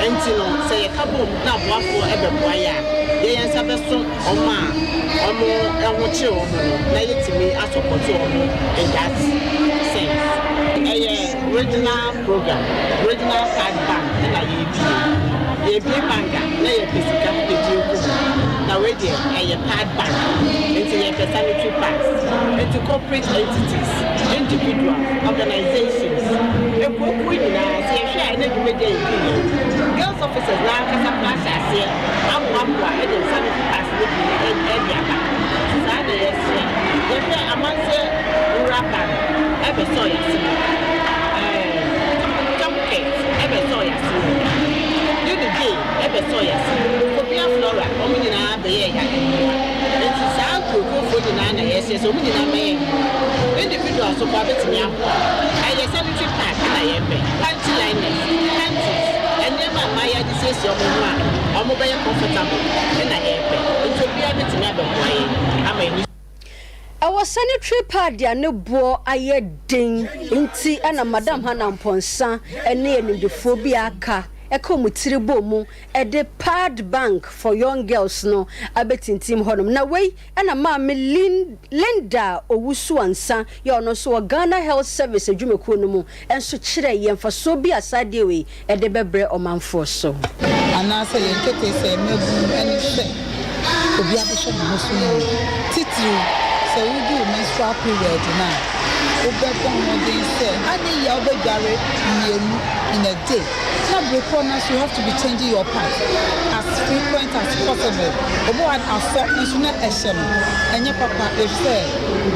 Nti no sɛ yɛka bom na aboafoɔ bɛboa yɛ a, yɛn yɛn nsa bɛso wɔn a wɔn ho kyere wɔn no na yɛatumi asɔpɔto wɔn in that sense. Ɛyɛ regional program, regional pad bank na yɛrebie. Yɛrebie bank a na yɛpɛ sika de agu mu, na wei deɛ ɛyɛ pad bank nti yɛpɛ sanitary pads. Nti corporate entities, individuals, organisations, akuokuo nyinaa sɛ yɛhwɛ a ɛnɛ dwumadi a yɛdiiɛ yi, girls officers no ankasa koraa hyɛ aseɛ aboaboa de sanitary pads no bi de aba. Nti saa na yɛsrɛ. Yɛhwɛ amanseɛ nwura ba no ɛbɛsɔɔ yɛn ase mu. Ɛɛ Tomket ɛbɛsɔɔ yɛn ase mu. Unigay ɛbɛsɔɔ yɛn ase mu. Kobia Flora wɔn nyinaa bɛyɛɛ yɛn mmoa. Nti saa nkurokurofoɔ nyinaa na yɛsrɛ sɛ wɔn nyinaa mmɛyɛ mmoa. Individual nso koraa bɛtumi aboa. Ɛyɛ sanitary pad na yɛpɛ, panty liners, panties, nneɛma a mmaayewa de siesie wɔn ho a wɔbɛyɛ comfortable na yɛpɛ. Nti obiara bɛtumi abɛboa yɛn ama yɛn. Ɛwɔ sanitary pad a ne boɔ ayɛ den nti na Madam Hannah Amponsah ne animdefoɔ bi a aka ka wɔn tiri bɔɔ mu de Pad Bank for Young Girls no abɛtintim hɔnom. Na wei na Maame Linda Owusu-Ansah yɛ ɔno nso wɔ Ghana Health Service adwumakuo no mu nso kyerɛɛ yɛn mfasoɔ bi a saa adeɛ wei de bɛbrɛ ɔmanfoɔ so. Anaasɛ yɛn ketee sɛ mmabun ne sɛ obiara bɛhwɛ ne ho so yiye, titiriw sɛ wudu wo menstrual period no a, wobɛbɔ mmɔden sɛ anyɛ yiye a wobɛdware mmienu in a day, na bere korɔ no ara nso you have to be changing your pad as frequent as possible. Obi wɔ hɔ a afɔ nso na ɛhyɛ no, ɛnyɛ papa efisɛ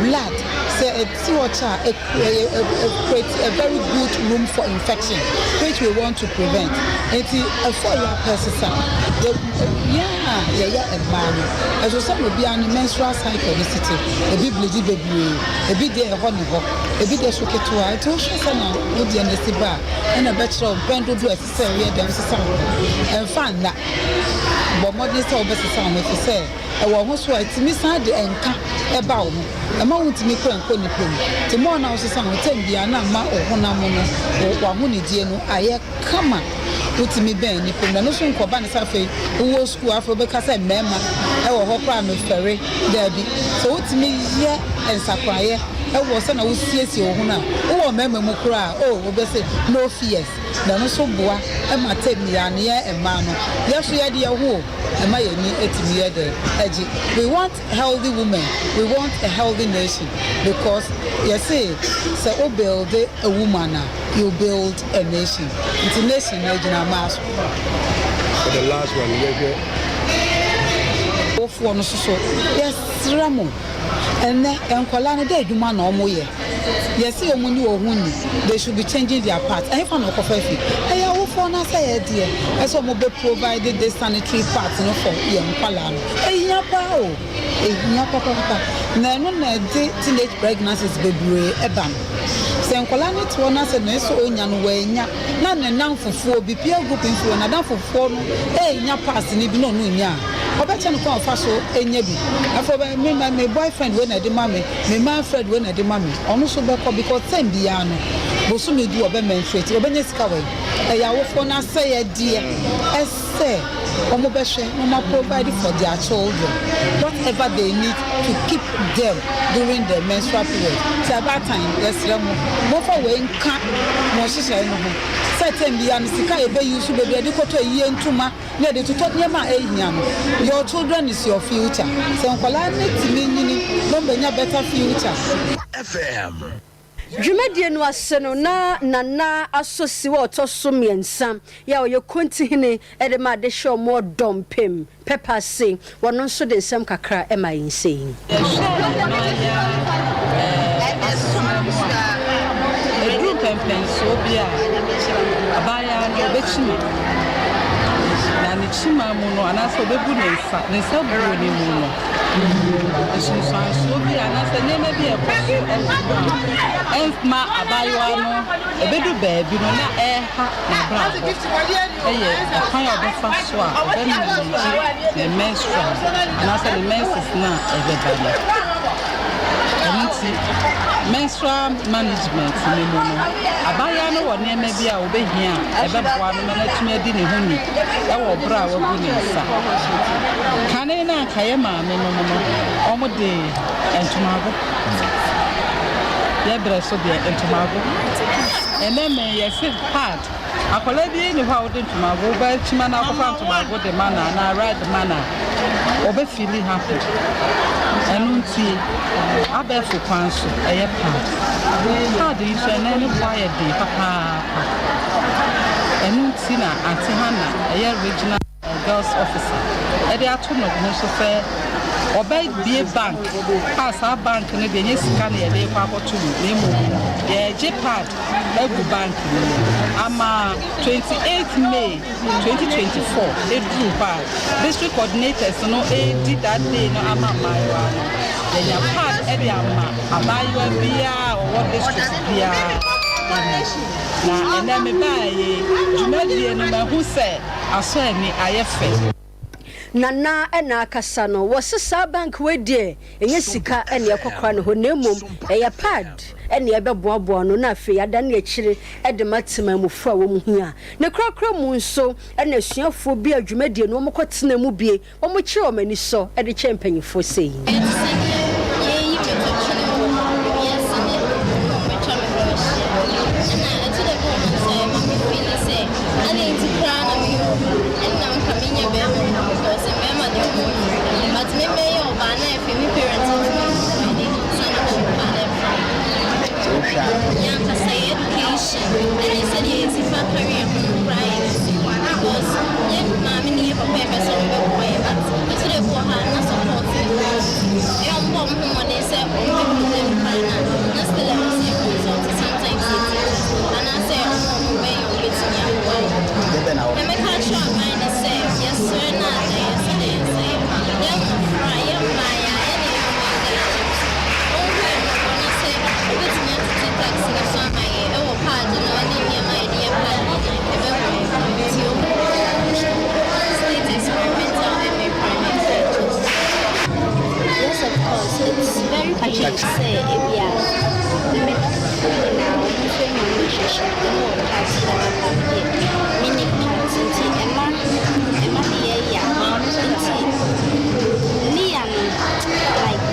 blood sɛ ɛsi hɔ kyɛ a, create a very good room for infection which we want to prevent. Nti ɛfɔ yɛ apɛ sesa yɛ yɛn a yɛyɛ mmaa no ɛso sɛ na obiara ne menstrual cycle no si te. Ebi bleedi bebree, ebi deɛ ɛhɔ ne hɔ, ebi deɛ so ketewa. Nti wohwɛ sɛ na wo deɛ no esi ba a ɛna ɛbɛkyerɛ wo mpɛn dodoɔ a ɛsɛ sɛ woyɛ dɛn wosesa wo ho. Ɛmfa nna, bɔ mmɔden sɛ wobɛsesa wo ho efisɛ ɛwɔ ho so a ɛtumi san de nka ba wo ho. Ɛmma wontumi kura nkɔ nnipa mu. Nti more na wosesa wo ho tɛm biara na ama wo honam no, w'ahonidie no ayɛ kama. Wotumi bɛn nnipa mu. Na ɛno nso nkɔba no sɛ afei wowɔ sukuu afei wobɛka sɛ mmarima wɔ hɔ koraa a mefɛre. Daabi. Sɛ wotumi yɛ nsakraeɛ wɔ sɛnea wosiesie wo ho no a, wowɔ mmarima mu koraa a, oh, wobɛse no fears. Na ɛno nso boa ma tɛm biara no yɛn mmaa no, yɛn nso yɛde yɛn ho o, ɛma yɛn ani tumi yɛ dɛn? Ɛgye. We want healthy women, we want a healthy nation because yɛse sɛ wo build a woman a, you build a nation. Nti nation no ɛgyina mmaa so. For the last one yɛhwɛ. Awofoɔ no nso so yɛsrɛ mo ɛnɛ nkwadaa no dɛ adwuma na wɔn yɛ yɛse wɔn ni wɔn ho ni they should be changing their parts ɛhefa na wɔkɔfa afi ɛyɛ awofoɔ no asɛyɛdeɛ ɛsɛ wɔn bɛ provide this sanitary parts no for yɛn nkwadaa no. Ehia paa o, ehia papapapa. Na ɛno na ɛde teenage pregnancies bebree ba no. Sɛ nkwadaa no te hɔ na sɛ nea ɛsɛ sɛ onya no wannya, na ne nnamfofoɔ bi, peer group influence, n'adamfofoɔ no renya pass no bi na ɔno nnya a, ɔbɛkyɛ no kwan a ɔfa so nya bi. Afei ɔbɛ, me ma me boyfriend wei na ɛde ma me, me man friend wei na ɛde ma me. Ɔno nso bɛkɔ because term biara no, bosome du ɔbɛ menstruate, ɔbɛnya sika wɔ he? Ɛyɛ awofoɔ no asɛyɛdeɛ sɛ wɔbɛhwɛ na wɔn provide for their children whatever they need to keep them during the menstrual period. Nti abaatan yɛsrɛ mo momfa wei nka mo nhyehyɛe no ho sɛ term biara no sika a yɛbɛ use bebree yɛde kɔtɔ ayie ntoma na yɛde totɔ nneɛma a ɛhia no. Your children is your future. Sɛ nkwadaa no tumi nyini na wɔbɛnya better future. FM. Dwumadie no ase no, na Nana Asosiw a ɔtɔ so mmiɛnsa yi a ɔyɛ Kontihene de ma adehyeɛ ɔmo Ɔdɔmpem Pɛpɛ ase, wɔno nso de nsɛm kakra maa yɛn sei. Yɛhwɛ mmaayewa asetena mu a, ɛduru mpɛnpɛnsoɔ bi a, abaayewa no ɔbɛkyima. Na ne kyima mu no, anaasɛ ɔbɛbu ne nsa, ne nsa buo no mu no, nsunsuansoɔ bi a. anaasɛ nneɛma bi a ɛkɔ so wɔ kurom ɛmma abaayewa no ɛbɛdu baabi no na ɛreha n'abrabɔ yɛ ɛkwan a ɔbɛfa so a ɔbɛmanage ne menstrual anaasɛ ne menses no a ɛbɛba no. Ɛno nti menstrual management no mu no, abaayewa no wɔ nneɛma bi a ɔbɛhia a ɛbɛboa no ma no atumi adi ne ho ni wɔ berɛ a wabu ne nsa. Kane no anka yɛ maame nom no, wɔn de ntomago. Yɛ berɛ so deɛ ntomago. Ɛnɛ mɛ yɛse pad. Akwadaa biara nni hɔ a wode ntomago, wobɛkyima no akɔfa ntomago de ma no anaa rag ma no a, ɔbɛ feeli happy. Ɛno nti abɛɛfo kwan so ɛyɛ pad. Pad yi nso ɛnɛ ne bo ayɛ den papaapa. Ɛno nti na Aunty Hannah ɛyɛ regional girls officer ɛde ato ne ho so sɛ ɔbɛbue bank a saa bank no deɛ ɛnyɛ sika na yɛde rekɔ akɔto mu na mmom no yɛregye pad agu bank no mu ama 28 May 2024 ɛduru hɔ a district coordinators no ɛredi that day no ama mmaayewa no yɛnya pad ɛde ama abaayewa biara a ɔwɔ district biara mu na ɛnɛ mebaeɛ yi dwumadie no mahu sɛ asɔ ani ayɛ fɛ. Nana na akasa no, wɔse saa bank wei deɛ ɛnyɛ sika na ɛkɔkora ne hɔ na mmom ɛyɛ pad na ɛbɛboaboa ano na afei adane akyire de ma temanmufoɔ a wɔn hia. Ne korakora mu nso na asuafoɔ bi a dwumadie no wɔkɔ tena mu bie Wɔkyerɛ wɔn anisɔ de kyerɛ mpanyimfoɔ sei. Ɛte sɛ nea yɛreyi me to twene wɔ wiase ne wɔn a wɔatwa me ho ahyia. Ɛna ɛtɔ da bi wɔ hɔ nso a ɛma me feeli sɛ adɛn nti koraa na meyɛ ɔbaa? Ɛnna nka menyɛ bɛrima mpo because mmarima deɛ wɔn mmerɛ. But me mɛyɛ ɔbaa na afei me parents ntumi mprovide sanitary pad ɛmfa mma me. Yɛn ankasa yɛ education ɛne sɛdeɛ yɛsi fa carry yɛn ho no koraa yɛ issue because yɛn maame ne yɛn papa yɛpɛ sɛ ɔmo bɛboa yɛn but ɛtɔ da bi wɔ hɔ a na support no koraa nni hɔ. Ɛyɛ ɔmo bɔ ɔmo ho mmɔden sɛ ɔmo bɛ problem koraa no a na still ɛwɔ sɛ yɛ consult sometimes yɛ teachers anaasɛ ɔmo a ɔmo bɛn yɛn ɔmo bɛtumi aboa yɛn. Nea mɛka akyerɛ aban ne sɛ yɛsrɛ no a na yɛn nsa da yɛn nsa yam. Yɛn mmɔfra, yɛn mmayewa, yɛn na yɛwɔ ɔman Ghana nti ɔnhu yɛn mmɔbɔ na sɛ ɔbɛtumi atete tax no so ama yɛn ɛwɔ pad no ne nneɛma a yɛde yɛ pad no a ɛbɛboa yɛn paa nti ɔmo State Experimental MA Primary JHS. Yes of course it's very pain sɛ ebia me dɔfo nyinaa ɔmo nso anya relationship ɔmo wɔ part dada but me deɛ menni part nti ɛma ɛma me yɛ ya nti ne ya no like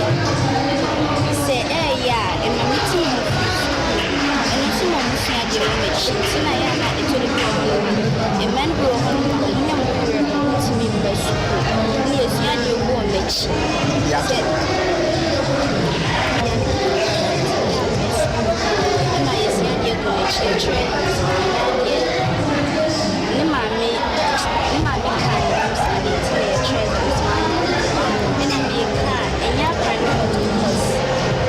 sɛ ɛɛyɛ a ɛma me ti me ho firi sukuu mu ɛno nso ma ɔmo sua adeɛ wɔ m'akyi nti na ɛyɛ a na ɛtɔ da bi wɔ hɔ nom a mmaa no bi wɔ hɔ nom a ɔmo nya ɔmo period no ɔmo ntumi mba sukuu ne yɛsua adeɛ gu wɔn akyi sɛ ɛma yɛsua adeɛ gu n'akyi ɛkyerɛ adeɛ ne maame ne maame kaa ne ho saa deɛ nti na yɛkyerɛ exams ma no ɛna meka a ɛnyɛ akora ne fault because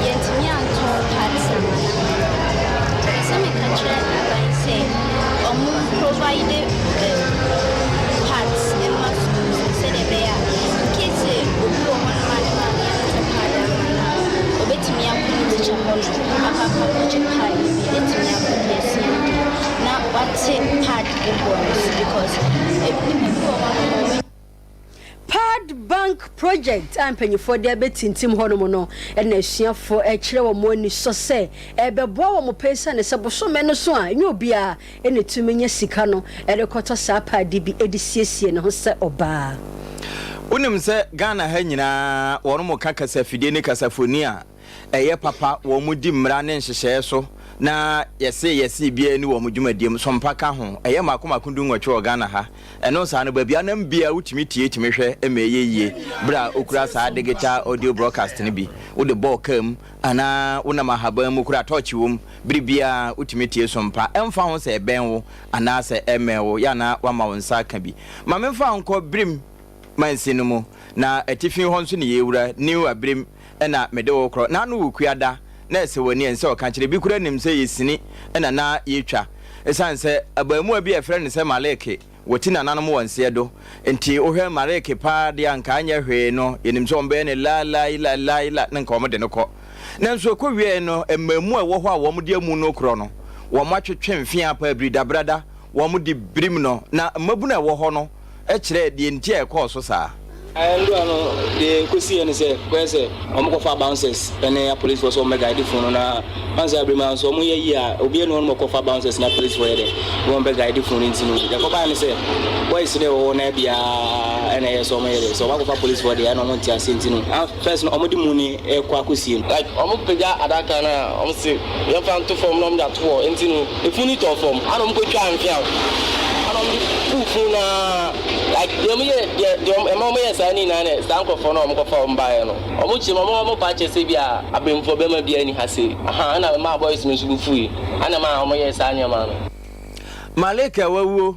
yɛntumi antɔ pads ama no. Pɛ sɛ meka kyerɛ aban sɛ ɔmo provide pads mma schools no sɛdeɛ ɛbɛyɛ a incase sɛ obi wɔ hɔnom a ne maame antɔ pad amma no a, obetumi akɔ ne teacher hɔnom akɔ akɔ akɔgye pad no bi atumi akɔ de asua adeɛ na wate pad ne boɔ no so because nnipa bi wɔ hɔnom a wɔn Pad Bank Project a mpanyinfoɔ de abɛtintim hɔnom no na asuafoɔ rekyerɛ wɔn anisɔ sɛ ɛrebɛboa wɔn pɛ esiane sɛ bosome no so a ɛnyɛ obiara na ɛtumi nya sika no de kɔtɔ saa paadi bi de siesie ne ho sɛ ɔbaa. Wonim sɛ Ghana ha nyinaa wɔnom ka kasafidie ne kasafoni a ɛyɛ papa, wɔn di mmara ne nhyehyɛɛ so na yɛse yɛse biara nni wɔn dwumadie mu, sompa ka ho, ɛyɛ mmaako mmaako dunwɔtwe wɔ Ghana ha, ɛno saa no baabi a nam biara wotumi tie tumi hwɛ ma ɛyɛ yie berɛ a wokura saa digital audio broadcast no bi, wode bɔɔ kaa mu anaa wonam ahaban mu koraa tɔɔkye wom, bere biara wotumi tie sompa ɛmfa ho sɛ ɛbɛn wo anaa sɛ ɛmmɛn wo, yɛ a na woama wo nsa aka bi. Ma memfa wo nkɔ Birim mansin no mu, na atifi hɔ nso ne yɛwura New Abirim na mede wo rekorɔ. N'ano wɔ kua da, na ɛsɛ w'ani, ɛnsɛ ɔka kyerɛ. Bi koraa nim sɛ yɛ sini na na yɛtwa. Esiane sɛ abarimaa bi a yɛfrɛ no sɛ Maleke, Wɔti nananom wɔ nseɛ do. Nti wohwɛ Mareke paa deɛ a nka anyɛ hwee no, yɛnim sɛ wɔbɛyɛ no la-la-yi-la-la-yi-la na nka wɔde no kɔ. Nanso ɛkɔwieɛ no, mmaamu a ɛwɔ hɔ a wɔde amu no korɔ no, wɔatwetwe mfeaa paa biridabrada, wɔde birim no, na mmabunu a ɛwɔ hɔ no kyerɛɛ deɛ nti a ɛkɔɔ so saa. Ndura no deɛ ɛkɔsiiɛ ne sɛ kɔyɛ sɛ wɔn kɔfaa bouncers ne apolicefoɔ sɛ wɔn bɛ guide funu no na wɔn sɛ abirima nso wɔn yɛ yie a obiara ni hɔ nom ɔkɔfa bouncers ne apolicefoɔ yɛ dɛ wɔn bɛ guide funu no nti no deɛ ɛkɔbaeɛ ne sɛ boys no ɛwɔ hɔ na biara ɛna ɛyɛ sɛ wɔn yɛ dɛ sɛ wɔn akɔfa policefoɔ deɛ ɛna wɔn nte aseɛ nti no first no wɔn de mu ne ɛkɔ akɔsie no. Like ɔmo pagya adaka no a ɔmo se yɛmfa nto fam na ɔmo de ato hɔ nti no efunu no tɔɔ fam ana ɔmo kotwaa mfeaw ana ɔmo de puu funu no ara like deɛ ɔmo yɛ deɛ deɛ ɔmo ɛma ɔmo yɛɛ saa ne nyinaa ne saa nkorɔfoɔ no a ɔmo kɔfa ɔmo baeɛ no ɔmo kyerɛ mu ɔmo ɔmo pa kyerɛ sɛ bi a abremfoɔ bɛrima biara nni ha sei ahaa ɛna ɛmaa boys no nso bo fuui ana ɛmaa ɔmo yɛɛ saa nneɛma no. Malek a wawuo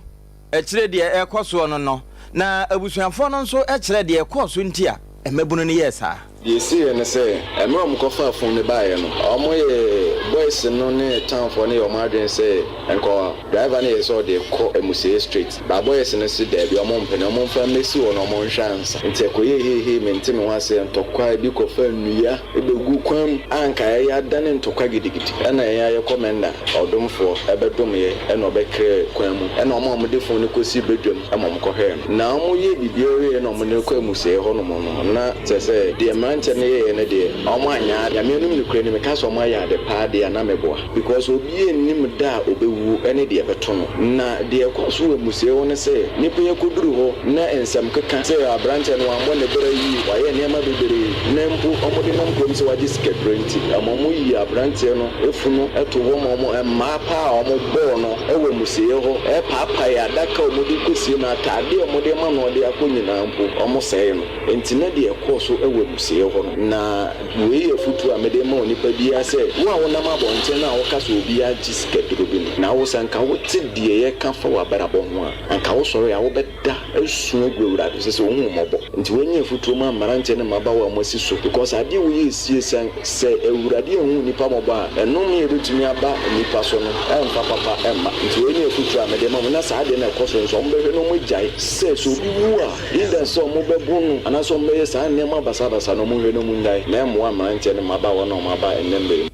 kyerɛ deɛ ɛrekɔ soɔ no no, na abusuafoɔ no nso kyerɛ deɛ ɛkɔɔ so nti a mmabunu no yɛɛ saa. Deɛ ɛsiiɛ ne sɛ, mmerɛ a wɔkɔfaa funu no baeɛ no, wɔyɛɛ, boys no ne townfoɔ no yɛɛ wɔn adwene sɛ nka driver no yɛ sɛ ɔde rekɔ amusieɛ straight, but boys no se daabi, wɔmpene, wɔmfa mmɛsi hɔ na wɔnhwɛ ansa. Nti ɛkɔyɛɛ heihei, mente me ho aseɛ, ntɔkwa, ebi kɔfaa nnua bɛgu kwan mu a nka yɛayɛ adane ntɔkwa gidigidi, ɛna yɛn ara yɛkɔ Menda. Ɔdomfoɔ bɛdom yɛ ɛna ɔbɛkrɛɛ kwan mu ɛna wɔn a wɔde funu no kɔsii badwam ma wɔkɔhwɛɛ no. Na wɔyɛɛ biribiara wieɛ na wɔde no kɔɔ amusieɛ hɔ nom no, na kyerɛ sɛ deɛ mmeranteɛ no yɛeɛ no deɛ wɔanyɛ ade. Nyame anim nokorɛ ni, meka sɛ wɔayɛ ade paa deɛ a na meboa because obiara nnim da a ɔbɛwuo ɛne deɛ ɛbɛto no. Na deɛ ɛkɔɔ so wɔ amusieɛ hɔ ne sɛ nnipa yi akɔduru hɔ na nsɛm keka sɛ aberanteɛ no wammɔ ne bra yie, wayɛ nneɛma bebree na mpo wɔde nam kurom sɛ wagye sikaduro nti ɛma wɔyii aberanteɛ no funu to hɔ ma wɔn mmaa paa a wɔbɔɔ no wɔ amusieeɛ hɔ paapaee adaka a wɔde rekɔsie no, ataadeɛ a wɔde rema no ɔde akɔ nyinaa mpo, wɔsɛee no. Enti na deɛ ɛkɔɔ so wɔ amusieeɛ hɔ no. Na wei yɛ afotuo a mede rema onipa biara sɛ, wo a wonam abɔnten a woka sɛ obi agye sikaduro bi no, na wo sɛ anka wote deɛ yɛka fa w'abrabɔ ho a, anka wosɔre a wobɛ. da asu agu Awurade so sɛ ohu wo mmɔbɔ. Nti wei nyɛ afutuo ma mmeranteɛ ne mmabaawa a moasi so because adeɛ wei yɛ sie sɛ sɛ Awurade anhu nnipa mmɔbɔ a ɛnome a ɛbɛtumi aba nnipa so no ɛmfa papa mma. Nti wei ne afutuo a mede ma mo na saa adeɛ no a ɛkɔ so nso wɔbɛhwɛ na wɔagyae sɛ sɛ obi wu a either sɛ wɔbɛbo no anaasɛ wɔbɛyɛ saa nneɛma basabasa no wɔnhwɛ na wɔnnyae na ɛmmoa mmeranteɛ ne mmabaawa no a wɔaba ɛnnɛ mmerɛ yi mu.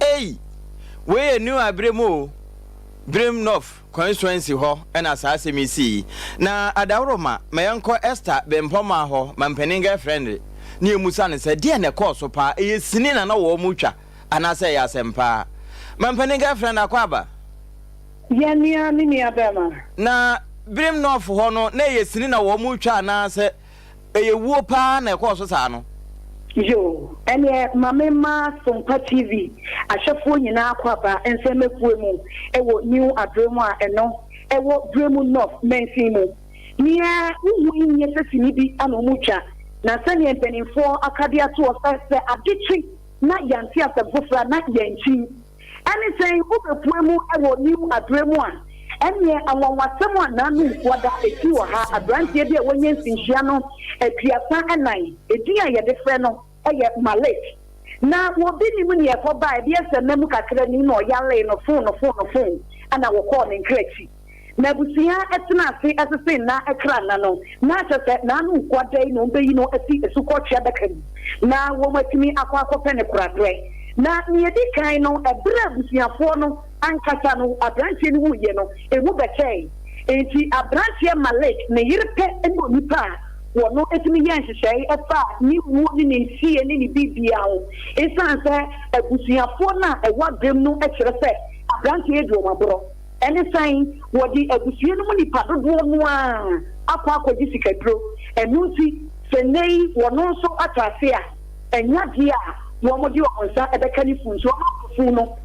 Ei! Wei yɛ New Abrem o, Birim North Constituency hɔ na saa asɛm yi sii. Na adaworoma, ma yɛnkɔ Esther Bempɔmaa hɔ, mampanin girlfriend, na yɛmmisa no sɛ, deɛn na ɛkɔɔ so paa? Ɛyɛ sini na na wɔretwa anaasɛ ɛyɛ asɛm paa? Mampanin girlfriend, Akwaaba. Yɛ nua, me nua bɛrima. Na Birim North hɔ no, na ɛyɛ sini na wɔretwa anaasɛ Ɛyɛ wuo paa na ɛkɔɔ so saa no. Yoo, ɛneɛ ma me mma Sompa TV ahwɛfoɔ nyinaa akwaaba nsɛmmakuo mu wɔ New Abremu a ɛno ɛwɔ Bremu North mansin mu. Neɛ wo hu yi nyɛ sɛ sini bi ana ɔmo twa, na sɛdeɛ mpaninfoɔ aka de atoɔ sɛ sɛ ade kye na yɛante asɛm foforɔ a na yɛnkyin. Ɛne sɛn wobɛpue mu wɔ New aberɛ mu a, ɛneɛ anwanwasɛm a Naanu Nkoa da ɛsi wɔ ha, aberanteɛ bi a wanya mfinhyia no 34, edin a yɛde frɛ no yɛ Malik. Na obi nim neɛ ɛkɔ baeɛ, bɛyɛ sɛ nna mu kakra ni na ɔyalee no fon no fon no fon ɛna wɔkɔɔ ne nkra akyi. Na abusua tena ase sese nna kra nna no, na kyerɛ sɛ n'ano nkoa da yi na wɔbɛyi no afi asukɔtwe adaka mu na wɔatumi akɔ akɔpɛ no koraberɛ. Na nea ɛdi kan no, ɛberɛ a abusuafoɔ no ankasa no aberanteɛ no wuiɛ no, emu bɛkyɛe. Enti aberanteɛ Malik ne yere pɛ ne onipa a wɔno tumi yɛɛ nhyehyɛe faa ne wuo ne ne nsie ne ne biribiara ho, ɛsiane sɛ abusuafoɔ no a ɛwɔ Abrem no kyerɛ sɛ aberanteɛ yi de wɔn aborɔ. Ɛne sɛn? Wɔde abusua no mu nnipa dodoɔ no ara akɔ akɔgye sikaduro. Ɛno nti, sɛ nnɛ yi wɔn nso atɔ ase a, ɛnyɛ adeɛ a wɔde wɔn nsa bɛka ne funu. Nti wɔapo funu no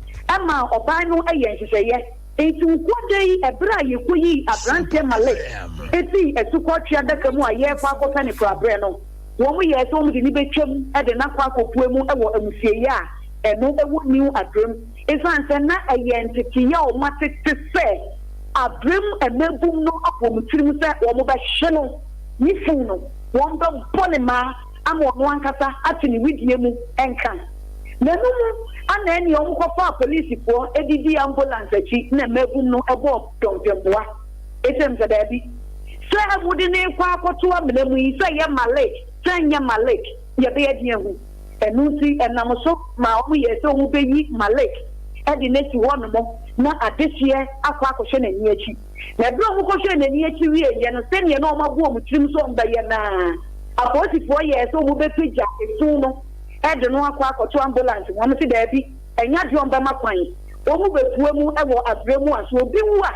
maa ɔbaa no yɛɛ nhyehyɛeɛ. Nti nkoa yi, ɛberɛ a yɛkɔyii aberanteɛ Malik firii asukɔtweaa adaka mu a yɛrekɔ akɔpɛ no koraberɛ no, wɔyɛɛ sɛ wɔde no bɛtwam de no akɔ akɔpue mu wɔ amusieeɛ a ɛno wɔ New Adrem. Esiane sɛ na ɛyɛ nteteyɛ a wɔatete sɛ aberem mmabun no abɔ wɔn tirim sɛ wɔbɛhwe no ne funu no, wɔbɛbɔ no mmaa ama ɔno ankasa ate ne wedeɛ mu nka. Na ɛno mu na ɛnneɛ wɔkɔfaa polisifoɔ de dii ambulance akyi na mmabun no bɔɔ dɔmpemboa. Esiane sɛ, Dabi, sɛ mode no rekɔ akɔto amena mu yi, sɛ ɛyɛ Malik, sɛ ɛnyɛ Malik, yɛbɛyɛ den ahu. Ɛno nti, ɛnam so maa wɔyɛɛ sɛ wɔbɛyi Malik de no asi hɔnom na adehyeɛ akɔ akɔhwɛ n'ani akyi. Na berɛ a wɔkɔhwɛɛ n'ani akyi wieeɛ no, sɛdeɛ na wɔabɔ wɔn tirim sɛ wɔbɛyɛ no ara, apolisifoɔ yɛɛ sɛ wɔbɛpagya efunu no de no akɔ akɔto ambulance mu. Wɔse daabi, ɛnyɛ adeɛ a wɔbɛma kwan. Wɔbɛpue mu wɔ aberɛ mu a sɛ obi wu a,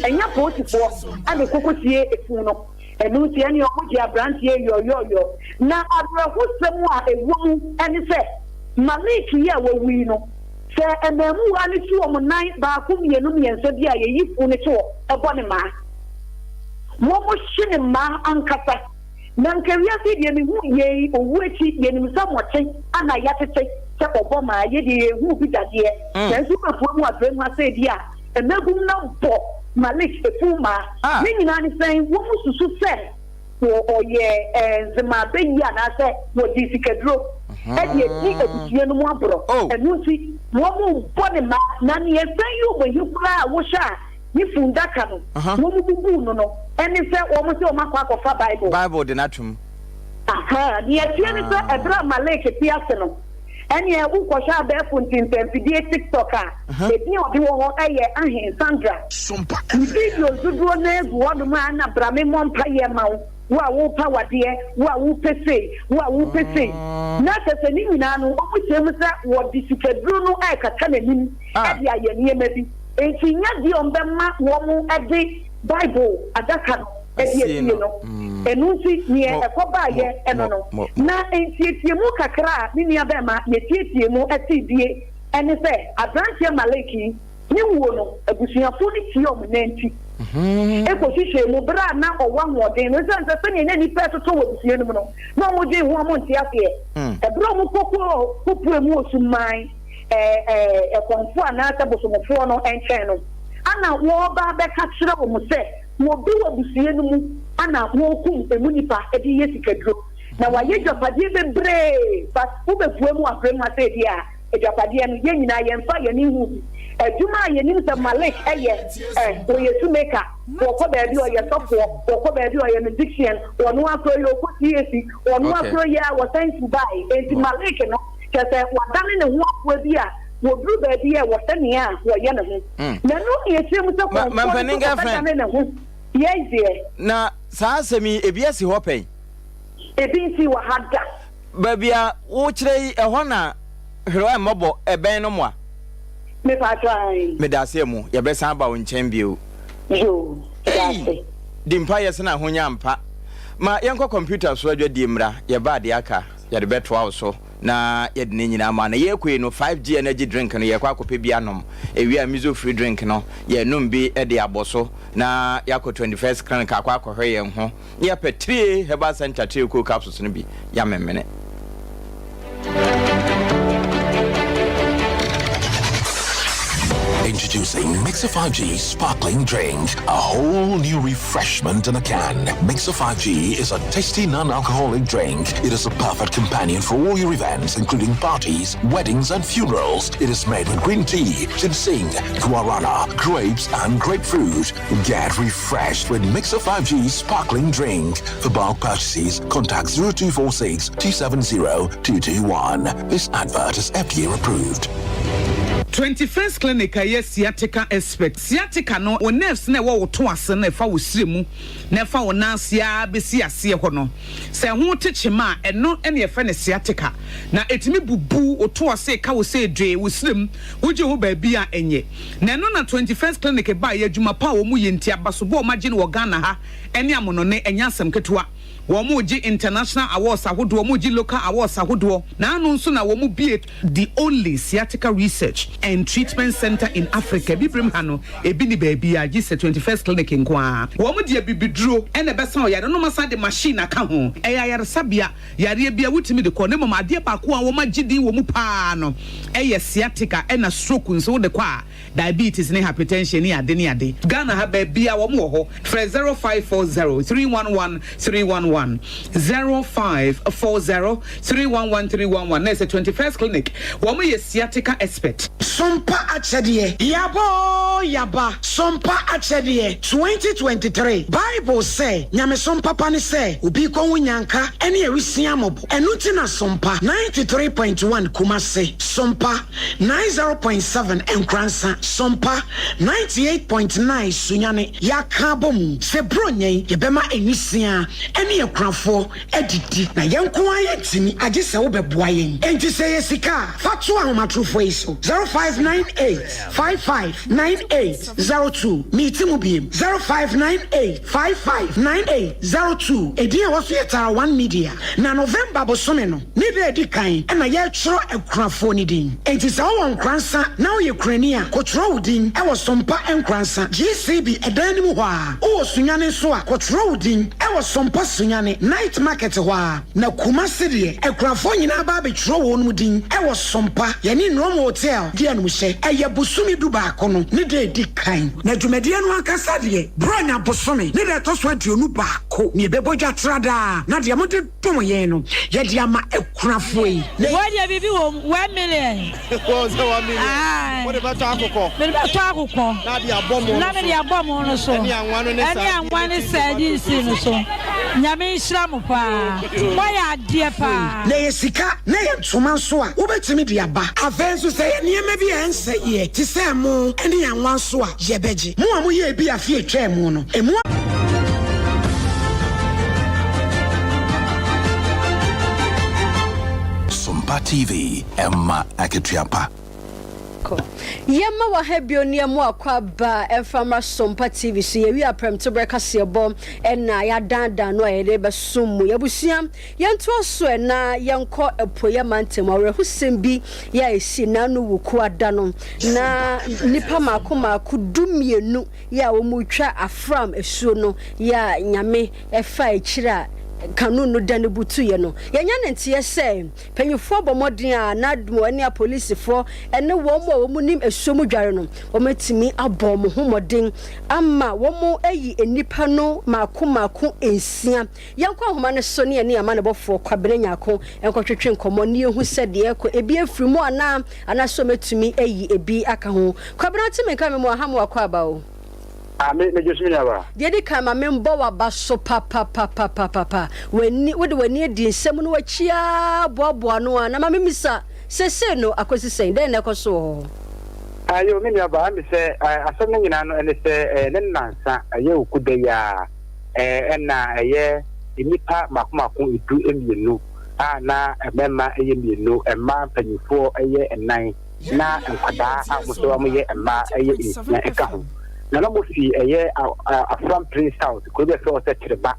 ɛnyɛ apolisifoɔ na ɛkɔkɔsie efunu no. Ɛno nti ɛnneɛ wɔgye aberanteɛ yɔyɔyɔ. Na awerɛhosɛm a ɛwɔ mu ne sɛ, Malik yi a wawu yi no, sɛ mmaamuwaa no tu wɔn nan baako, mmienu, mmiɛnsa bi a, yɛyi funu no to hɔ bɔ ne mmaa. Wɔhye ne mmaa ankasa. Na nka wiase yi deɛ mehu yei owu akyi, yɛnim sɛ mmɔkye ana yɛatete sɛ ɔbɔ maa, yɛ deɛ yɛnhuu bi da deɛ, nanso wobɛpue mu abrɛ mu ha sɛ ebia mmabum no bɔ Malik funu maa. Ne nyinaa ne sɛn? Wɔsusu sɛ wɔyɛ nzema bɛyi anaasɛ wɔgye sikaduro de adi abusua no mu aborɔ. Ɛno nti wɔbɔ ne mmaa. Na nea ɛsan yi wɔn ahi koraa a wohwɛ a ne fundaka no wɔbubuu no no ne sɛ wɔn sɛ wɔakɔ akɔfa Bible. Bible de no atom. Aha, nea ɛteɛ ne sɛ ɛberɛ a Malik te ase no, ɛneɛ wokɔhwɛ abɛɛfo ntintanfidie TikTok a, edin a ɔde wɔ hɔ yɛ Ahen Sandra. Ne videos dodoɔ no ara gu hɔnom a na bra me mmɔ mpaeɛ mma wo, wo a worepa wadeɛ, wo a wopɛ sei, wo a wopɛ sei. Na kyerɛ sɛ ne nyinaa no wɔhyɛ mu sɛ wɔde sikaduro no rekata n'anim de ayɛ nneɛma bi. Enti nyɛ deɛ wɔbɛma wɔde Bible adaka no de asie no. Ɛno nti neɛ ɛkɔbaeɛ no no. Na ntiatiamu kakra a me nuabɛɛma yɛtiatiaa mu tee bie ne sɛ aberanteɛ Malik yi ne wuo no, abusuafoɔ no tiee wɔn nanti kɔhwehwɛɛ mu berɛ a na ɔwɔ ahoɔden no. Ɛsiane sɛ sɛdeɛ na nnipa retotɔ wɔ abusua no mu no, na wɔdwen ho a wɔnte aseɛ. Ɛberɛ a wɔkɔpuee mu wɔ Suman ɛkɔmfoɔ anaasɛ bosomfoɔ no nkyɛn no, ana wɔreba abɛka kyerɛ wɔn sɛ wɔbi wɔ abusua no mu ana wɔrekum emu nnipa de reyɛ sikaduro, na wɔayɛ agyapadeɛ bebree, but wobɛpue mu abrɛ mu ha sɛ ebia agyapadeɛ no yɛn nyinaa yɛmfa yɛn ani nhuu bi. Adwuma a yɛnim sɛ Malik yɛ, eh, ɔyɛ shoemaker, wɔkɔ baabi ɔyɛ sɔfoɔ, wɔkɔ baabi ɔyɛ musician, ɔno akoro yɛ ɔkɔ CAC, ɔno akoro yɛ a wɔsan Dubai, enti Malik no Kyerɛ sɛ, wadane ne ho akoa bi a wɔduru baabi a ɛwɔ sɛnea wɔyɛ ne ho. Na ɛno na yɛkyerɛ mu sɛ kɔmfoɔ no nso ɔbɛdane ne ho. Yei deɛ. Na saa asɛm yi, ebi asi hɔ pɛn? Ebi nsii wɔ ha da. Baabi a wokyerɛ yi, ɛhɔ na hwerewa mmɔbɔ ɛbɛn no moa? Mepaatwɔ ae. Medaase amu, yɛbɛsan aba wo nkyɛn bio. Yoo, Ei! medaase. Di mpaeɛ sene ahonya ampa. Ma yɛnkɔ kɔmputa so adwadie mmra, yɛba a deɛ aka. Yɛde bɛtoa wo so na yɛde ne nyinaa ama. Na yɛrekɔ yi no, 5G energy drink no, yɛrekɔ akɔpɛ bi anom. Ewie a, Mizo free drink no, yɛrenom bi de abɔ so na yɛakɔ 21st Clinic akɔ akɔhwɛ yɛn ho. Na yɛapɛ Trie Herbal Centre Trie Cool Capsules no bi yɛamemene. Introducing Mixer 5G Sparkling Drink, a whole new refreshment in a can. Mixer 5G is a tasty non-alcoholic drink. It is a perfect companion for all your events, including parties, weddings, and funerals. It is made with green tea, ginseng, guarana, grapes, and grapefruit. Get refreshed with Mixer 5G Sparkling Drink. For bulk purchases, contact 0246 270 221. This advert is FDA approved. 21st Clinic a ɛyɛ sciatica expert. Sciatica no, wo nerves no a ɛwɔ wo to ase no a ɛfa wo srɛ mu na ɛfa wo nan ase ara bɛsi aseɛ hɔ no, sɛ ɛho te kyema a, ɛno na yɛfrɛ no sciatica. Na ɛtumi bubu wo to ase, ɛka wo sɛ dwee, wo srɛ mu, wogye ho baabi a ɛnyɛ. Na ɛno na 21st Clinic baeɛ, adwuma pa a wɔyɛ nti, abasobɔ a wɔagye no wɔ Ghana ha ne amonɔne, ɛnyɛ asɛm ketewa. Wɔregye international awards ahodoɔ, wɔregye local awards ahodoɔ, na ano nso na wɔbue the only sciatica research and treatment centre in Africa. Abibirem ha no, ebi nni baabiara gye sɛ 21st Clinic nko ara. Wɔde abibiduro na ɛbɛsa ɔyare no na wɔasan de machine aka ho. Ɛyɛ ayaresabea, yareɛ biara wotumi de kɔ, na mmom adeɛ baako a wɔagye din wɔ mu pa ara no yɛ sciatica ɛna stroke nso wode kɔ a, diabetes ne hypertension ne ade ne ade. Ghana ha baabiara wɔn wɔ hɔ. Frɛ 0540 311 311. 1. 0540 311 311 na ɛsɛ 21st Clinic wɔn yɛ sciatica expert. Sompa akyɛdeɛ, Yaba oo yaba, Sompa akyɛdeɛ, 2023 Bible sɛ, Nyamesom papa ne sɛ obi kɔhu nyanka ne awisia mmɔbɔ. Ɛno nti na Sompa 93.1 Kumasi, Sompa 90.7 Nkoransa, Sompa 98.9 Sunyani yɛaka abɔ mu sɛ Buronya yi yɛbɛma nwisiaa ne akunafoɔ adidi. Na yɛn nko ara yɛntumi, agye sɛ wobɛboa yɛn. Enti sɛ ɛyɛ sika a, fa to ahomatorofoɔ yi so, 0598 55 98 02. Meti mu biem, 0598 55 98 02. Edin a ɛwɔ so yɛ Tara One Media. Na November bosome no ne da a ɛdi kan na yɛretwerɛ akunafoɔ no din. Enti sɛ wowɔ Nkoransa na woyɛ kunani a, kɔtwerɛ wo din wɔ Sompa Nkoransa, GCB ɛdan no mu hɔ ara. Wowɔ Sunyani nso a, kɔtwerɛ wo din wɔ Sompa Sunyani, Night Market hɔ ara. Na Kumasi deɛ, akunafoɔ nyinaa ba abɛtwerɛ wɔn din wɔ Sompa, yɛne Nrom Hotel di animhyɛ. Ɛyɛ bosome dubaako no ne da a ɛdi kan. Na dwumadie no ankasa deɛ, Buronya bosome ne da a ɛtɔ so 21 na yɛbɛbɔ dwa tra daa, na deɛ mode dom yɛn no, yɛde ama akunafoɔ yi. Wei deɛ biribi wɔ mu, 1 million. Wɔn sɛ 1 million. Aye. Wode bɛtɔ akokɔ. Mede bɛtɔ akokɔ. Na de abɔ mo Na mede abɔ mo no so. Ɛne anwa no ne Ɛne anwa ne sardines no so. Nyame nhyira mo paa. Moayɛ adeɛ paa. Na ɛyɛ sika na ɛyɛ ntoma nso a, wobɛtumi de aba. Afei nso sɛ ɛyɛ nneɛma bi a ɛnsɛ yɛ te sɛ ɛmo ne anwa nso a, yɛbɛgye. Mo a moyɛɛ bi afe a ɛtwaa mu no, emu. Sompa TV, ɛma akatua pa. Kɔ. Yɛma wɔ ha bio ne yɛmo akɔ aba ɛmfa mmra Sompa TV so. Yɛwie aprɛmtoberɛ kaseɛbɔ ɛna yɛadaadaa no a yɛde bɛsom mu. Yɛabusua, yɛntoa so ɛ na yɛnkɔ apueɛ mantam. Awerɛhosɛm bi yɛ a ɛsii Nanu Wukuada no na nnipa maako maako 12 yɛ a wɔretwa Afram asuo no yɛ a Nyame ɛfaa akyire a canoe no dane butuiɛ no. Yɛanya ne nteɛ sɛ Mpanyimfoɔ abɔ mmɔden a NADMO ne apolisifoɔ ne wɔn a wɔnim asuo mu dware no, wɔatumi abɔ wɔn ho mmɔden ama wɔayi nnipa no mmaako mmaako nsia. Yɛnkɔ ahoma no so ne yɛne amanebɔfoɔ Kwabena Nyarko nkɔtwetwe nkɔmmɔ na yɛhu sɛ deɛ ɛrekɔ ebi afiri mu anaa, anaasɛ wɔatumi ayi ebi aka ho. Kwabena wote me nka me mu aha mo akɔ aba o. Ah, me, megye so me nuabaa. Deɛ edi kan, ma membɔ w'aba so papapapapapa. W'ani, wode w'ani adi nsɛm no akyi ara boaboa ano ara, na ma memmisa, seesei no, akosi sɛn? Dɛn na ɛkɔ so wɔ hɔ? Ah, yoo, me nuabaa, ɛne sɛ, eh, asɛm no nyinaa no ɛne sɛ, eh, ne nnansa, ɛyɛ Okuda yi ara, eh, ɛna ɛyɛ nnipa mmaako mmaako 12 a na mmarima yɛ mmienu, mmaa mpanyinfoɔ yɛ nnan. na nkwadaa a wɔn nso wɔyɛ mmaa yɛ nsia ka ho. Na na wɔfi ɛyɛ Afram Plain South, kuro bi a yɛfrɛ hɔ sɛ Kyereba,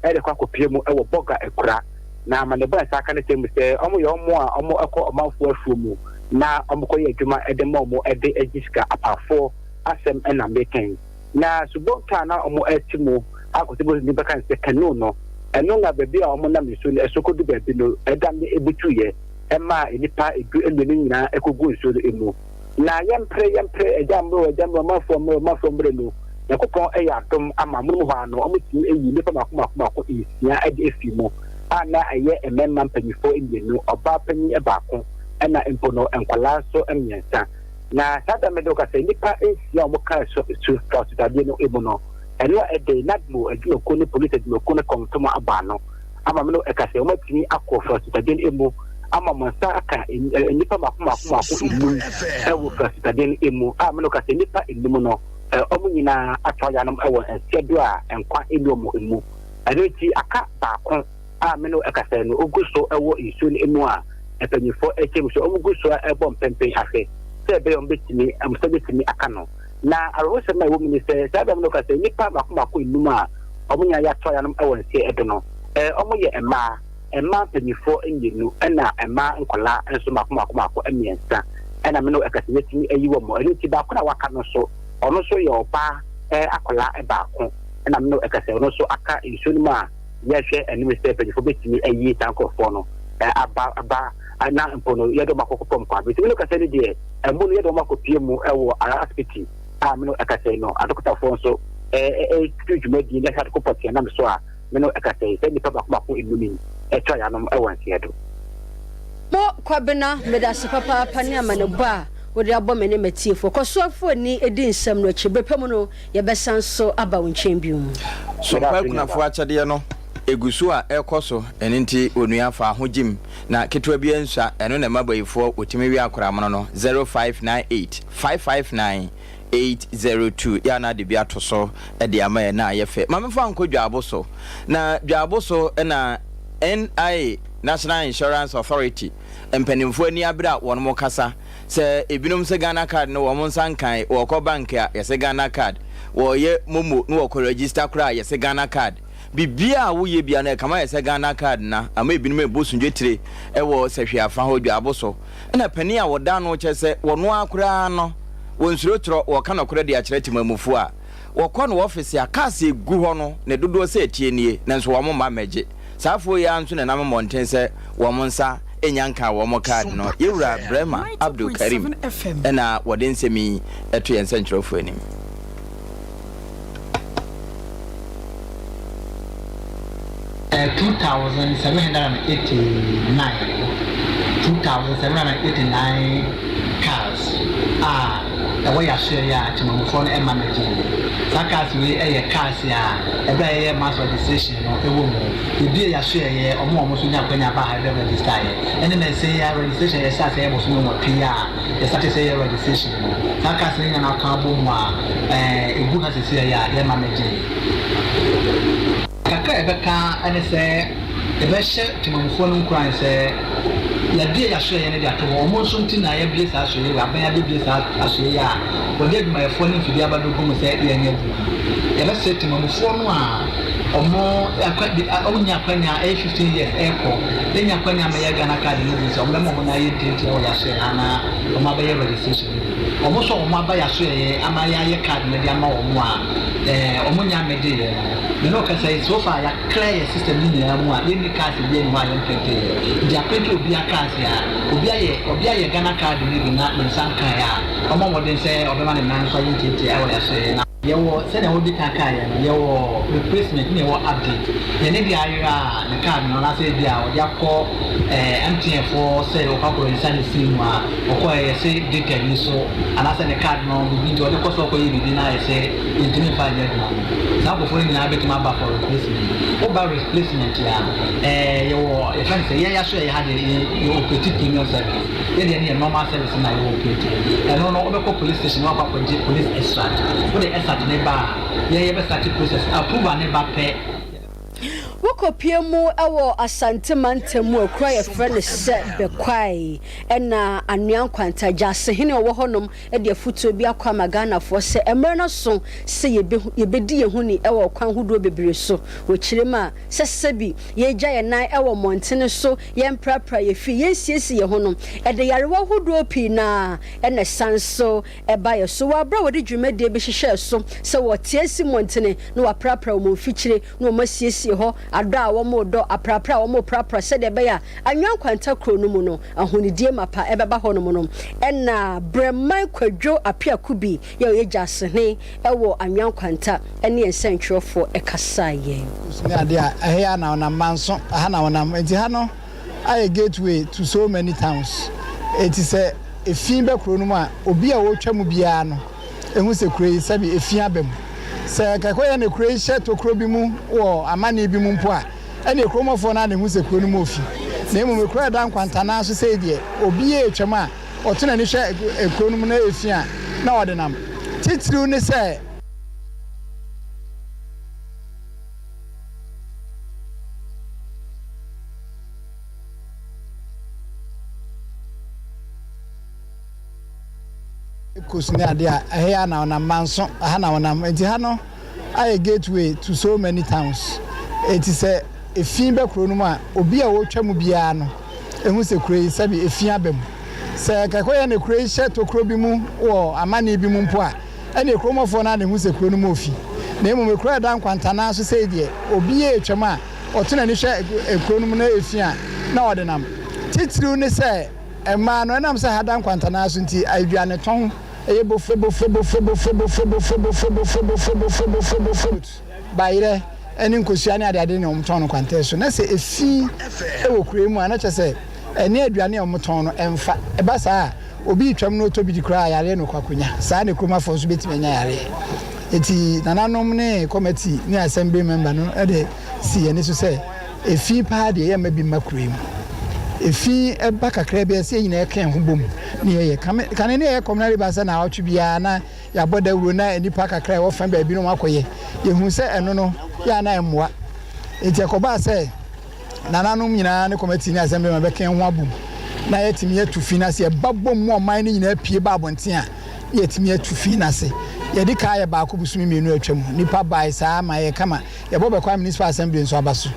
de kɔ akɔpue mu wɔ Bɔga Akura. Na amanneɛbɔ a nsa aka no kyerɛ mu sɛ wɔyɛ wɔn a wɔkɔ ɔmanfoɔ afuo mu na wɔkɔyɛ adwuma de ma wɔn de gye sika. Apaafoɔ asɛm na meka yi. Na subonta a na wɔte mu akɔsi bɔ ni bɛka no sɛ canoe no, ɛno na baabi a wɔnam nsuo no so kɔdu baabi no, ɛdam no butuiɛ. maa nnipa 12 nyinaa kɔguu nsuo no mu. Na yɛmpere, yɛmpere, Agya mmerɛ o, Agya mmerɛ o, ɔmanfoɔ mmerɛ o, ɔmanfoɔ mmerɛ no, Nyankopɔn yɛ adom ama amonom hɔ ara no, wɔtumi yii nnipa mmaako mmaako mmaako nsia de firii mu, a na ɛyɛ mmarima mpanimfoɔ mmienu, ɔbaa panin baako, ɛna mpo no nkwadaa nso mmiɛnsa. Na saa da mede wo ka sɛ nnipa nsia a wɔkaa su su sutadeɛ no mu no, ɛno a ɛde NADMO adwumakuo ne polisi adwumakuo no kɔmtom abɔ ano. ama me no ɛka sɛ wɔatumi akɔ Frasutaden mu ama wɔn nsa aka nnipa mako mako mako enum wɔ Frasutaden mu a me no ka sɛ nnipa enum no wɔn nyinaa atɔ ayanom wɔ nseɛ do a nkwa nni wɔn mu. Ɛno nti aka baako a me no ɛka sɛ no ogu so wɔ nsuo no mu a mpanyinfoɔ ɛkyɛ mu sɛ wɔn gu so ɛbɔ mpɛmpɛn ahwɛ sɛ ɛbɛyɛ wɔn bɛtumi wɔn nsa bɛtumi aka no. Na awerɛhosɛm a ɛwɔ mu ne sɛ, saa dɔm no ka sɛ nnipa mmaako mmaako nnum a wɔn nyinaa yɛ atɔeanom wɔ nseɛ do no, wɔyɛ mmaa, mmaa mpanimfoɔ mmienu ɛna mmaa nkwadaa nso mmaako mmaako mmaako mmiɛnsa ɛna me ne wo ɛka sɛ yɛatumi ayi wɔn. Ɛno nti baako no a waka no nso, ɔno nso yɛ ɔbaa akwadaa baako ɛna me ne wo ɛka sɛ ɔno nso aka nsuo no mu a yɛhwɛ anim sɛ mpanyinfoɔ bɛtumi ayi saa nkurɔfoɔ no aba aba na mpo no yɛde wɔn akɔkɔ fam kwa. Bɛtumi no kasa no deɛ ɛmu no yɛde wɔn akɔpie mu wɔ asipiti a mene ɛkasa yi no adɔkotafoɔ nso ɛtu dwumadie na ɛhwɛ adoko pɔteɛ nam so a me no ɛkasa yi, saa nnipa baako baako nnum yi ɛtɔ yanom wɔ nseɛ do. Mo Kwabena, medase papaapa ne amanebɔ a wode abɔ me ne m'atiefoɔ. Kɔ so afoɔ ani di nsɛm no akyi. Berɛ pa mu no, yɛbɛsan nso aba wo nkyɛn bio. Sompa akunafoɔ akyɛdeɛ no, ɛgu so a ɛrekɔ so, ɛno nti onua fa ho gyim na ketewa biara nsua, ɛno na ɛma bayifoɔ wɔtumi we akoramono no, 0598 559 802 yɛ a na ade bi ato so de ama yɛn na ayɛ fɛ. Ma memfa nkɔ Dwaabo so. Na Dwaabo so na NIA, National Insurance Authority, mpanimfoɔ ani abere a wɔn kasa sɛ ebinom sɛ Ghana card no wɔn nsa nkae, wɔkɔ bank a yɛsɛ Ghana card, wɔyɛ momo na wɔkɔ register koraa a yɛsɛ Ghana card. Biribiara a woyɛ biara no ɛkama yɛ sɛ Ghana card na ama ebinom rebɔ sundwetire wɔ Sahwi-Afa hɔ Dwaabo so. Ɛna panin a wɔda ano kyerɛ sɛ wɔn ara koraa no wɔnsuro torɔ, wɔka nɔkorɛ de akyerɛ temamufoɔ a wɔkɔ no ɔfese a cars egu hɔ no ne dodoɔ sɛ ɛteɛ nie nanso wɔn mma mmɛgye. Saa afoɔ yi ara nso na ɛnam mmɔnten sɛ wɔn nsa nnya nkaa wɔn card no. Yɛwura Brema Abdul Karim na wɔde nsɛm yi to yɛn nsɛnkyerɛwfoɔ anim. 2789 2789 cars a ɛwɔ yɛasoɛeɛ a temamufoɔ no ɛma no gyee. Saa cars wei ɛyɛ cars a ɛberɛ a yɛyɛ mass registration no ɛwɔ mu. Yɛbue yɛasoɛeɛ, wɔn a wɔn nso nya akwanya baa ha bɛ register yɛ. Ɛne nnansa yi ara registration yɛhyɛɛ aseɛ yɛ bosome nwɔtwe yi a yɛsate sɛ yɛyɛ registration no. Saa cars no nyinaa aka abɔ mu a ɛgu ha seesei a yɛma no gye. Kakra a yɛbɛka ne sɛ yɛbɛhyɛ temamufoɔ no nkuran sɛ yɛabue yɛn asoɛeɛ no de ato hɔ. Wɔn nso nti na yɛabue saa asoɛeɛ wei, aban abɛbue saa asoɛeɛ yi a wɔde adwumayɛfoɔ ne mfidie aba abɛgu mu sɛ yɛnyɛ adwuma. Yɛbɛsrɛ temamufoɔ no a wɔn akwanya ɛyɛ 15 years ɛrekɔ, yɛnya akwanya mmɛyɛ Ghana card no bi sɛ wɔbɛma wɔn nan ayɛ ntiantia wɔ yɛn asoɛeɛ ha na wɔabɛyɛ registration no bi. Wɔn nso a wɔaba yɛn asoɛeɛ ama yɛayɛ card no de ama wɔn a, eh, wɔn nya mmɛgye yɛn no. Me ne wo kasa yi, so far yɛ clear yɛ system no nyinaa mu a, yɛnni cards biara nni hɔ a yɛn printe yɛ. Nti aprinte obia cards a, obi ayɛ, obi ayɛ Ghana card no bi na ne nsa nkaeɛ a, ɔmmɔ mmɔden sɛ ɔbɛma ne nan nso ayɛ ntiantia ɛwɔ yɛn asoɛeɛ na. Yɛwɔ, sɛnea wodi kan kaeɛ no, yɛwɔ replacement na yɛwɔ update. Deɛ ne deɛ ayera a, ne card no, anaasɛ ebia ɔde akɔ eh, MTN foɔ sɛ ɔkɔ akɔ register ne sim mu a, ɔkɔɛ yɛse data nni so, anaasɛ ne card no biribi nti ɔde kɔ sɛ ɔkɔyɛ biribi na ayɛ sɛ yɛntumi mfa nyɛ adwuma no. Saa nkurɔfoɔ no nyinaa bɛtumi aba for replacement. Woba replacement a, eh, yɛwɔ, yɛfrɛ no sɛ, yɛn yɛaso yɛyɛ ha deɛ, yɛ, yɛ operate premium service. Yɛ deɛ no yɛ normal service no na yɛ operate. Ɛno no wobɛkɔ police station na wakɔ akɔgye police extract. Wode extract no ba a, yɛn yɛbɛ start process. Approval no ba pɛ. Wokɔpue mu wɔ Asante mantam mu akuro a yɛfrɛ no sɛ Bɛkwae ɛna Anwea Nkwanta Gyasehene a ɔwɔ hɔnom de afotuo bi akɔ ama Ghanafoɔ sɛ mmerɛ no aso sɛ yɛbɛdi yɛn ho ni wɔ ɔkwan hodoɔ bebree so wɔ kyerɛ mu a sɛ sɛbi yɛregya yɛn nan wɔ mmɔntene so, yɛmprapra yɛn fie, yɛnsiesie yɛn ho no, ɛde nyarewa hodoɔ pii no ara na ɛsan so ba yɛn so. Wɔ berɛ a wɔde dwumadie bi hyehyɛɛ so sɛ wɔte asi mmɔntene na wɔaprapra wɔn mfikyire na wɔasiesie hɔ, adɔ a wɔredɔ, aprapra a wɔreprapra sɛdeɛ ɛbɛyɛ a Anwea Nkwanta kuro no mu no ahonidie mapa ɛbɛba hɔnom no, ɛna Brɛman Kwadwo Appiah Kubi yɛ ɔyɛ Gyasehene wɔ Anwea Nkwanta ne yɛn nsɛntwerɛfoɔ kasaeɛ. Ne adeɛ a ɛhe a na ɔnam manso ɛha na ɔnam nti ha no ayɛ gateway to so many towns eti sɛ efi bɛ kuro no mu a obi a ɔretwa mu biara no ehu sɛ kuro yi sɛbi efi aba mu sɛ kɛkɔ yɛ na kuro yi hyɛ tokuro bi mu wɔ amanneɛ bi mu mpo a ɛne kuromɔfoɔ no a na ehu sɛ kuro no mu ofi na mmom ekuro a ɛda nkwantanaa so sɛ deɛ obi yɛ etwam a ɔto n'ani hwɛ kuro no mu na efi a na ɔde nam titiriw ne sɛ. Coast ne adeɛ a ɛhe a na ɔnam manso ɛha na ɔnam nti ha no ayɛ gateway to so many towns eti sɛ efi bɛ kuro no mu a obi a ɔretwa mu biara no ehu sɛ kuro yi sɛbi efi aba mu sɛ kɛkɔ yɛ na kuro yi hyɛ tokuro bi mu wɔ amanneɛ bi mu mpo a ɛne kuromɔfoɔ no a na ehu sɛ kuro no mu ofi na mmom ekuro a ɛda nkwantanaa so sɛ deɛ obi yɛ etwam a ɔto n'ani hwɛ kuro no mu na efi a na ɔde nam titiriw ne sɛ mmaa no ɛnam sɛ ha da nkwantanaa so nti aduanetɔn ɛyɛ bofo bofo bofo bofo bofo bofo bofo bofo bofo bofo bofo bayerɛ. ne nkosua ne adeade na wɔtɔn no kwantɛɛ so. Na sɛ efi wɔ kuro yi mu a, na kyerɛ sɛ ɛne aduane a wɔtɔn no mfa. Ɛba saa a, obi retwam na ɔtɔ bi di koraa a, yareɛ na ɔkɔ akɔnya. Saa na kurom afoɔ nso bɛtumi anya yareɛ. Enti nananom ne kɔmɛti ne assembly member no de si yɛn ani so sɛ efi paa deɛ yɛmma bi mma kuro yi mu. Efi ba kakra bi a, ɛsɛ yɛn nyinaa yɛka yɛn ho bom na yɛyɛ. Kane ne yɛyɛ communal labour sɛ naawɔtwe biara na Yɛabɔ dawuro na nnipa kakra a ɛwɔ fa baabi no wɔakɔyɛ. Yɛhuu sɛ ɛno no yɛ a na ɛmmoa. Enti ɛkɔbaa sɛ nananom nyinaa ne kɔmɛtii ne assemblyman bɛka yɛn ho abom na yɛatumi atu fi no ase. Yɛba bom ma ɔman no nyinaa pue ba abɔnten a, na yɛatumi atu fi no ase. Yɛde kaa yɛ baako bosome mmienu a atwam. Nnipa bae saa ma ɛyɛɛ kama. Yɛbɔ Bɛkwae Municipal Assembly nso aba so.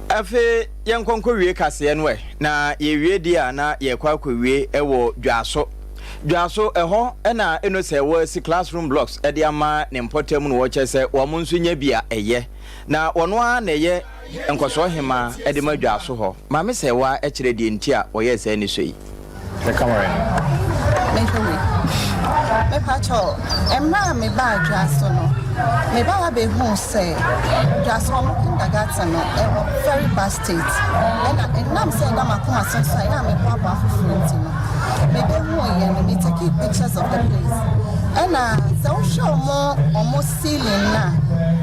Afei yɛnkɔ nkɔwie kaseɛ no ɛ. Na yɛwie deɛ a na yɛrekɔ akɔwie wɔ Dwaso. Dwaso, ɛhɔ na eno sɛ wɔasi classroom blocks de ama ne mpɔtam no wɔkyɛ sɛ wɔn nso nya bi a ɛyɛ. Na wɔno ara na ɛyɛ nkɔsoɔ hemaa de ma Dwaso hɔ. Maame Sɛɛwaa kyerɛ deɛ nti a wɔyɛɛ saa nnisɔ yi. Meka wɛn? Mehwɛ wei. Mepakyɛw, mmerɛ a mebaa Dwaso no, mebaa ha bɛhuu sɛ Dwaso wɔn kindergarten no ɛwɔ very bad state. Ɛna ɛnam sɛ ɛda m'akoma so nso a ɛyɛ a meboaboa afoforɔ nti no, Mebɛhuuiɛ no, me takee pictures of the place. Ɛna sɛ wohwɛ ɔmo ɔmo ceiling no a,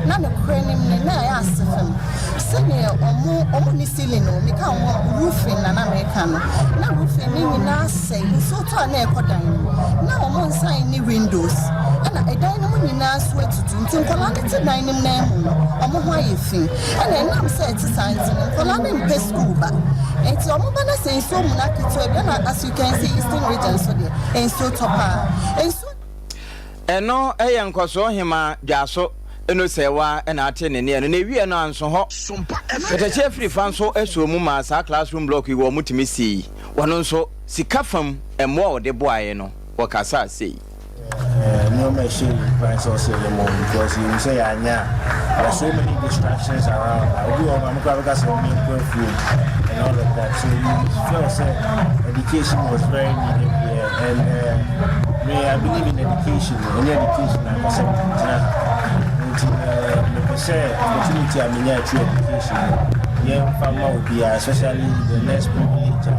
na nokorɛ nim no na ɛyɛ ase fam. Sɛdeɛ ɔmo ɔmo nni ceiling o, meka ɔmo roofing na na meka no. Na roofing no nyinaa asɛe, nsuo tɔ a na ɛkɔ dan no mu. Na ɔmo nsan nni windows. Ɛna ɛdan no mu nyinaa nso atutu, nti nkwadaa no te dan no mu nan mu no, ɔmo ho ayɛ fi. Ɛna ɛnam sɛ ɛte saa nti no, nkwadaa no mpɛ sukuu ba. Nti ɔmo ba na sɛ nsuo muna ketewa bi, ɛna as you can see Eastern Region nso deɛ, nsuo tɔ paa. Nsuo. Ɛno yɛ nkɔsoɔ hemaa Dwaso no sɛɛwa na ate ne nneɛ no na ɛwieɛ no anso hɔ. Katakyie afirifa nso sɔɔ mu maa saa classroom block yi wɔn tumi sii. Wɔno nso sika fam mmoa a wɔde boaeɛ no wɔkasaa sei. Nneɛma a ɛhyɛ yɛn nkuran sɛ ɔsɛ yɛyɛ more because yɛhu sɛ yɛanyɛ a there are so many distractions around a obi wɔ hɔ maame koraa bɛka sɛ ɔmo nkɔ afuom and all of that so you feel sɛ education was very needed here and uh, me I believe in education ɛnyɛ education ankasa gyina ha nti mepɛ sɛ opportunity a menya through education no yɛmfa ma obiara especially the less privileged a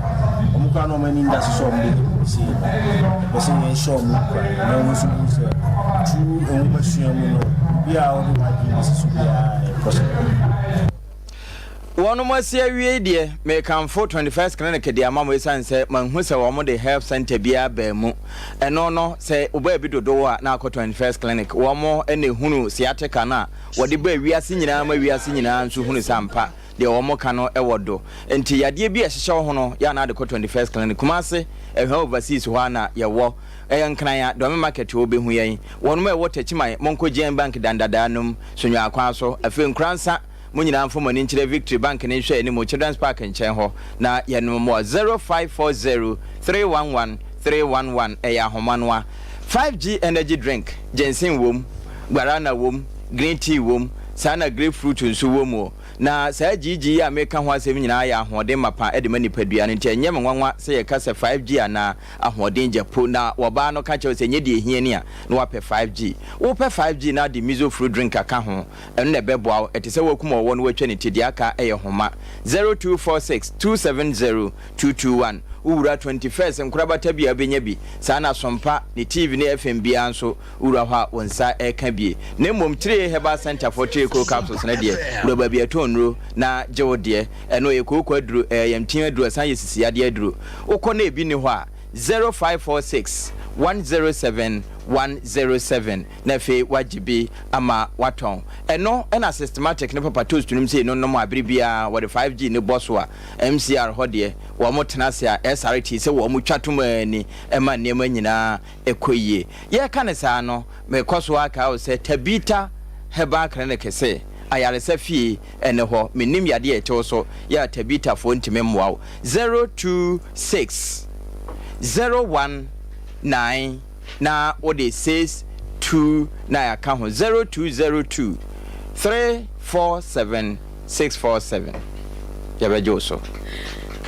wɔn koraa na wɔn ani nda so sɛ wɔn bɛyɛ biribi sei no yɛpɛ sɛ yɛnhyɛ wɔn nkuran na wɔn nso hu sɛ through nwomasua mu no biribi a wɔde wɔn adwene bɛsi so biara yɛ possible. Wɔnom asi awiei deɛ, mekamfo 21st Clinic de ama mo esiane sɛ manhu sɛ wɔn de health centre biara baa mu. Ɛno no, sɛ wo baabi dodow a na akɔ 21st Clinic. Wɔn na ehunu sciatica no a wɔde baa wiase nyinaa ma wiase nyinaa nso hunu sɛ ampa deɛ wɔn ka no wɔ do. Nti yadeɛ bi a ɛhyehyɛ wo ho no, yɛ a na ade kɔ 21st Clinic. Kumasi, Ɛhwa Overseas hɔ ara na yɛwɔ. Ɛyɛ Nkran a, Dɔme Market hɔ wobɛhu yɛn. Wɔnom a ɛwɔ Takyiman, monkɔ GN Bank dandadaa nom, Sonwaa kwan so. Afei Nkoransa, Mo nyinaa mfa mo ani nkyerɛ Victory Bank no nhwɛanim, Children's Park nkyɛn hɔ, na yɛnom wɔ 0540 311 311. Ɛyɛ ahomanoa. 5G Energy Drink, Ginseng wom, Guarana wom, Green Tea wom, saa na Grapefruit nso wom o. Na saa GG yi a mereka ho asɛm nyinaa yɛ ahoɔden mapa de ma nipadua no, nti ɛnyɛ me nwanwa sɛ yɛka sɛ 5G anaa ahoɔden gya po na wɔbaa no ka kyerɛ wo sɛ ɛnyɛ deɛ ɛhia ni a, na woapɛ 5G. Wopɛ 5G na wode Miso Fruit Drink aka ho. Ɛno na ɛbɛboa wo. Ɛte sɛ woakum ɔwɔ na woatwa ne ti. Deɛ aka yɛ homa. 0246 270 221. Wowura 21st nkorabata bi a wobɛnya bi. Saa na Sompa, ne TV ne FM biara nso, wowura hɔ a wo nsa reka bi. Na mmom Tire Herbal Centre foɔ Tire Koo Capsules no deɛ, wura baabi a ɛtɔn nnuro na gye wo deɛ. Ɛno ɛyɛ kooko aduro, ɛyɛ ayamtin aduro, ɛsan yɛ sisiyadeɛ aduro. Wokɔ na ebi nni hɔ a, 0546 107 107. na afei wagye bi ama watɔn. Ɛno na systematic ne papa toast nom sei no nom a bere biara wɔde 5G no bɔ so a MCR hɔ deɛ wɔn tena ase a SRT sɛ wɔn twa tom ara ni ɛma nneɛma nyinaa ɛkɔ yie. Yɛreka no saa no mekɔ so ara kae wo sɛ Tabitha Herbal Clinic se ayaresa fie ɛne hɔ. Mennim yadeɛ a ɛte wo so yɛ a Tabitha foɔ ntumi mmoa wo. 026 019 na wode 6 2 9 aka ho 0202 347 647 yɛbɛgye wo so.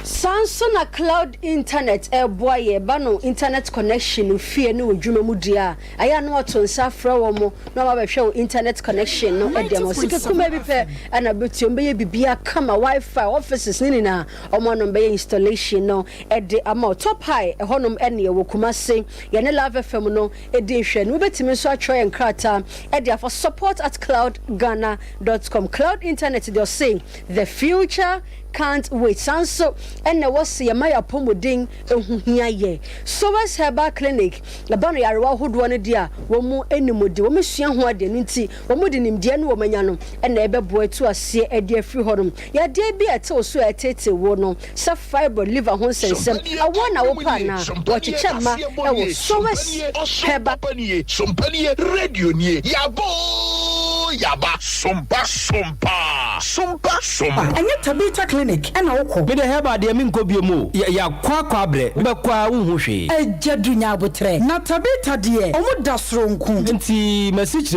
Saa nso na cloud internet ɛreboa yɛ ba no, internet connection fie ne wɔ dwuma mu deɛ a, ɛyɛ a na wato nsa afrɛ wɔn mo na wɔn abɛhwɛ wo internet connection no de ama wo. Sika kumaa bi pɛ ɛna bɛtua, wɔn bɛyɛ biribiara kama, wifi, offices ne nyinaa wɔn anom bɛyɛ installation no de ama wo. Top High ɛhɔnom ɛne ɛwɔ Kumasi, yɛne Love FM no di nhwɛ no. Wobɛtumi nso atwerɛ yɛn krataa de afa support@cloudghana.com. Cloud internet deɛ ɔse the future can't wait. Saa nso ɛna ɛwɔ sɛ yɛma yɛn apɔmuden ho hia yɛ. Sowes Herbal Clinic ɛba no yarewa ahodoɔ no deɛ a, wɔn nim de, wɔn asua ho adeɛ no nti wɔn de nimdeɛ no wɔn anya no na ɛbɛboa atu aseɛ de afiri hɔ nom. Yadeɛ bi a ɛte wo so a ɛteetee wo no, sɛ fibroid, liver ho nsɛnsɛm, ɛwoɔ na wopɛ anaa? Wɔkyekyɛ mma wɔ Sowes Herbal. Sompa nie, radio nie, yaba oo yaba. Sompa, sompa, sompa, sompa. Ɛnyɛ Tabitha Clinic na wokɔ? Me deɛ herbal deɛ menkɔ biom o, yɛ yakɔ akɔ abrɛ, wobɛkɔ a wonhu hwee. Agya du nya aboterɛ. Na Tabitha deɛ ɔmo da soronko. Nti masikyire.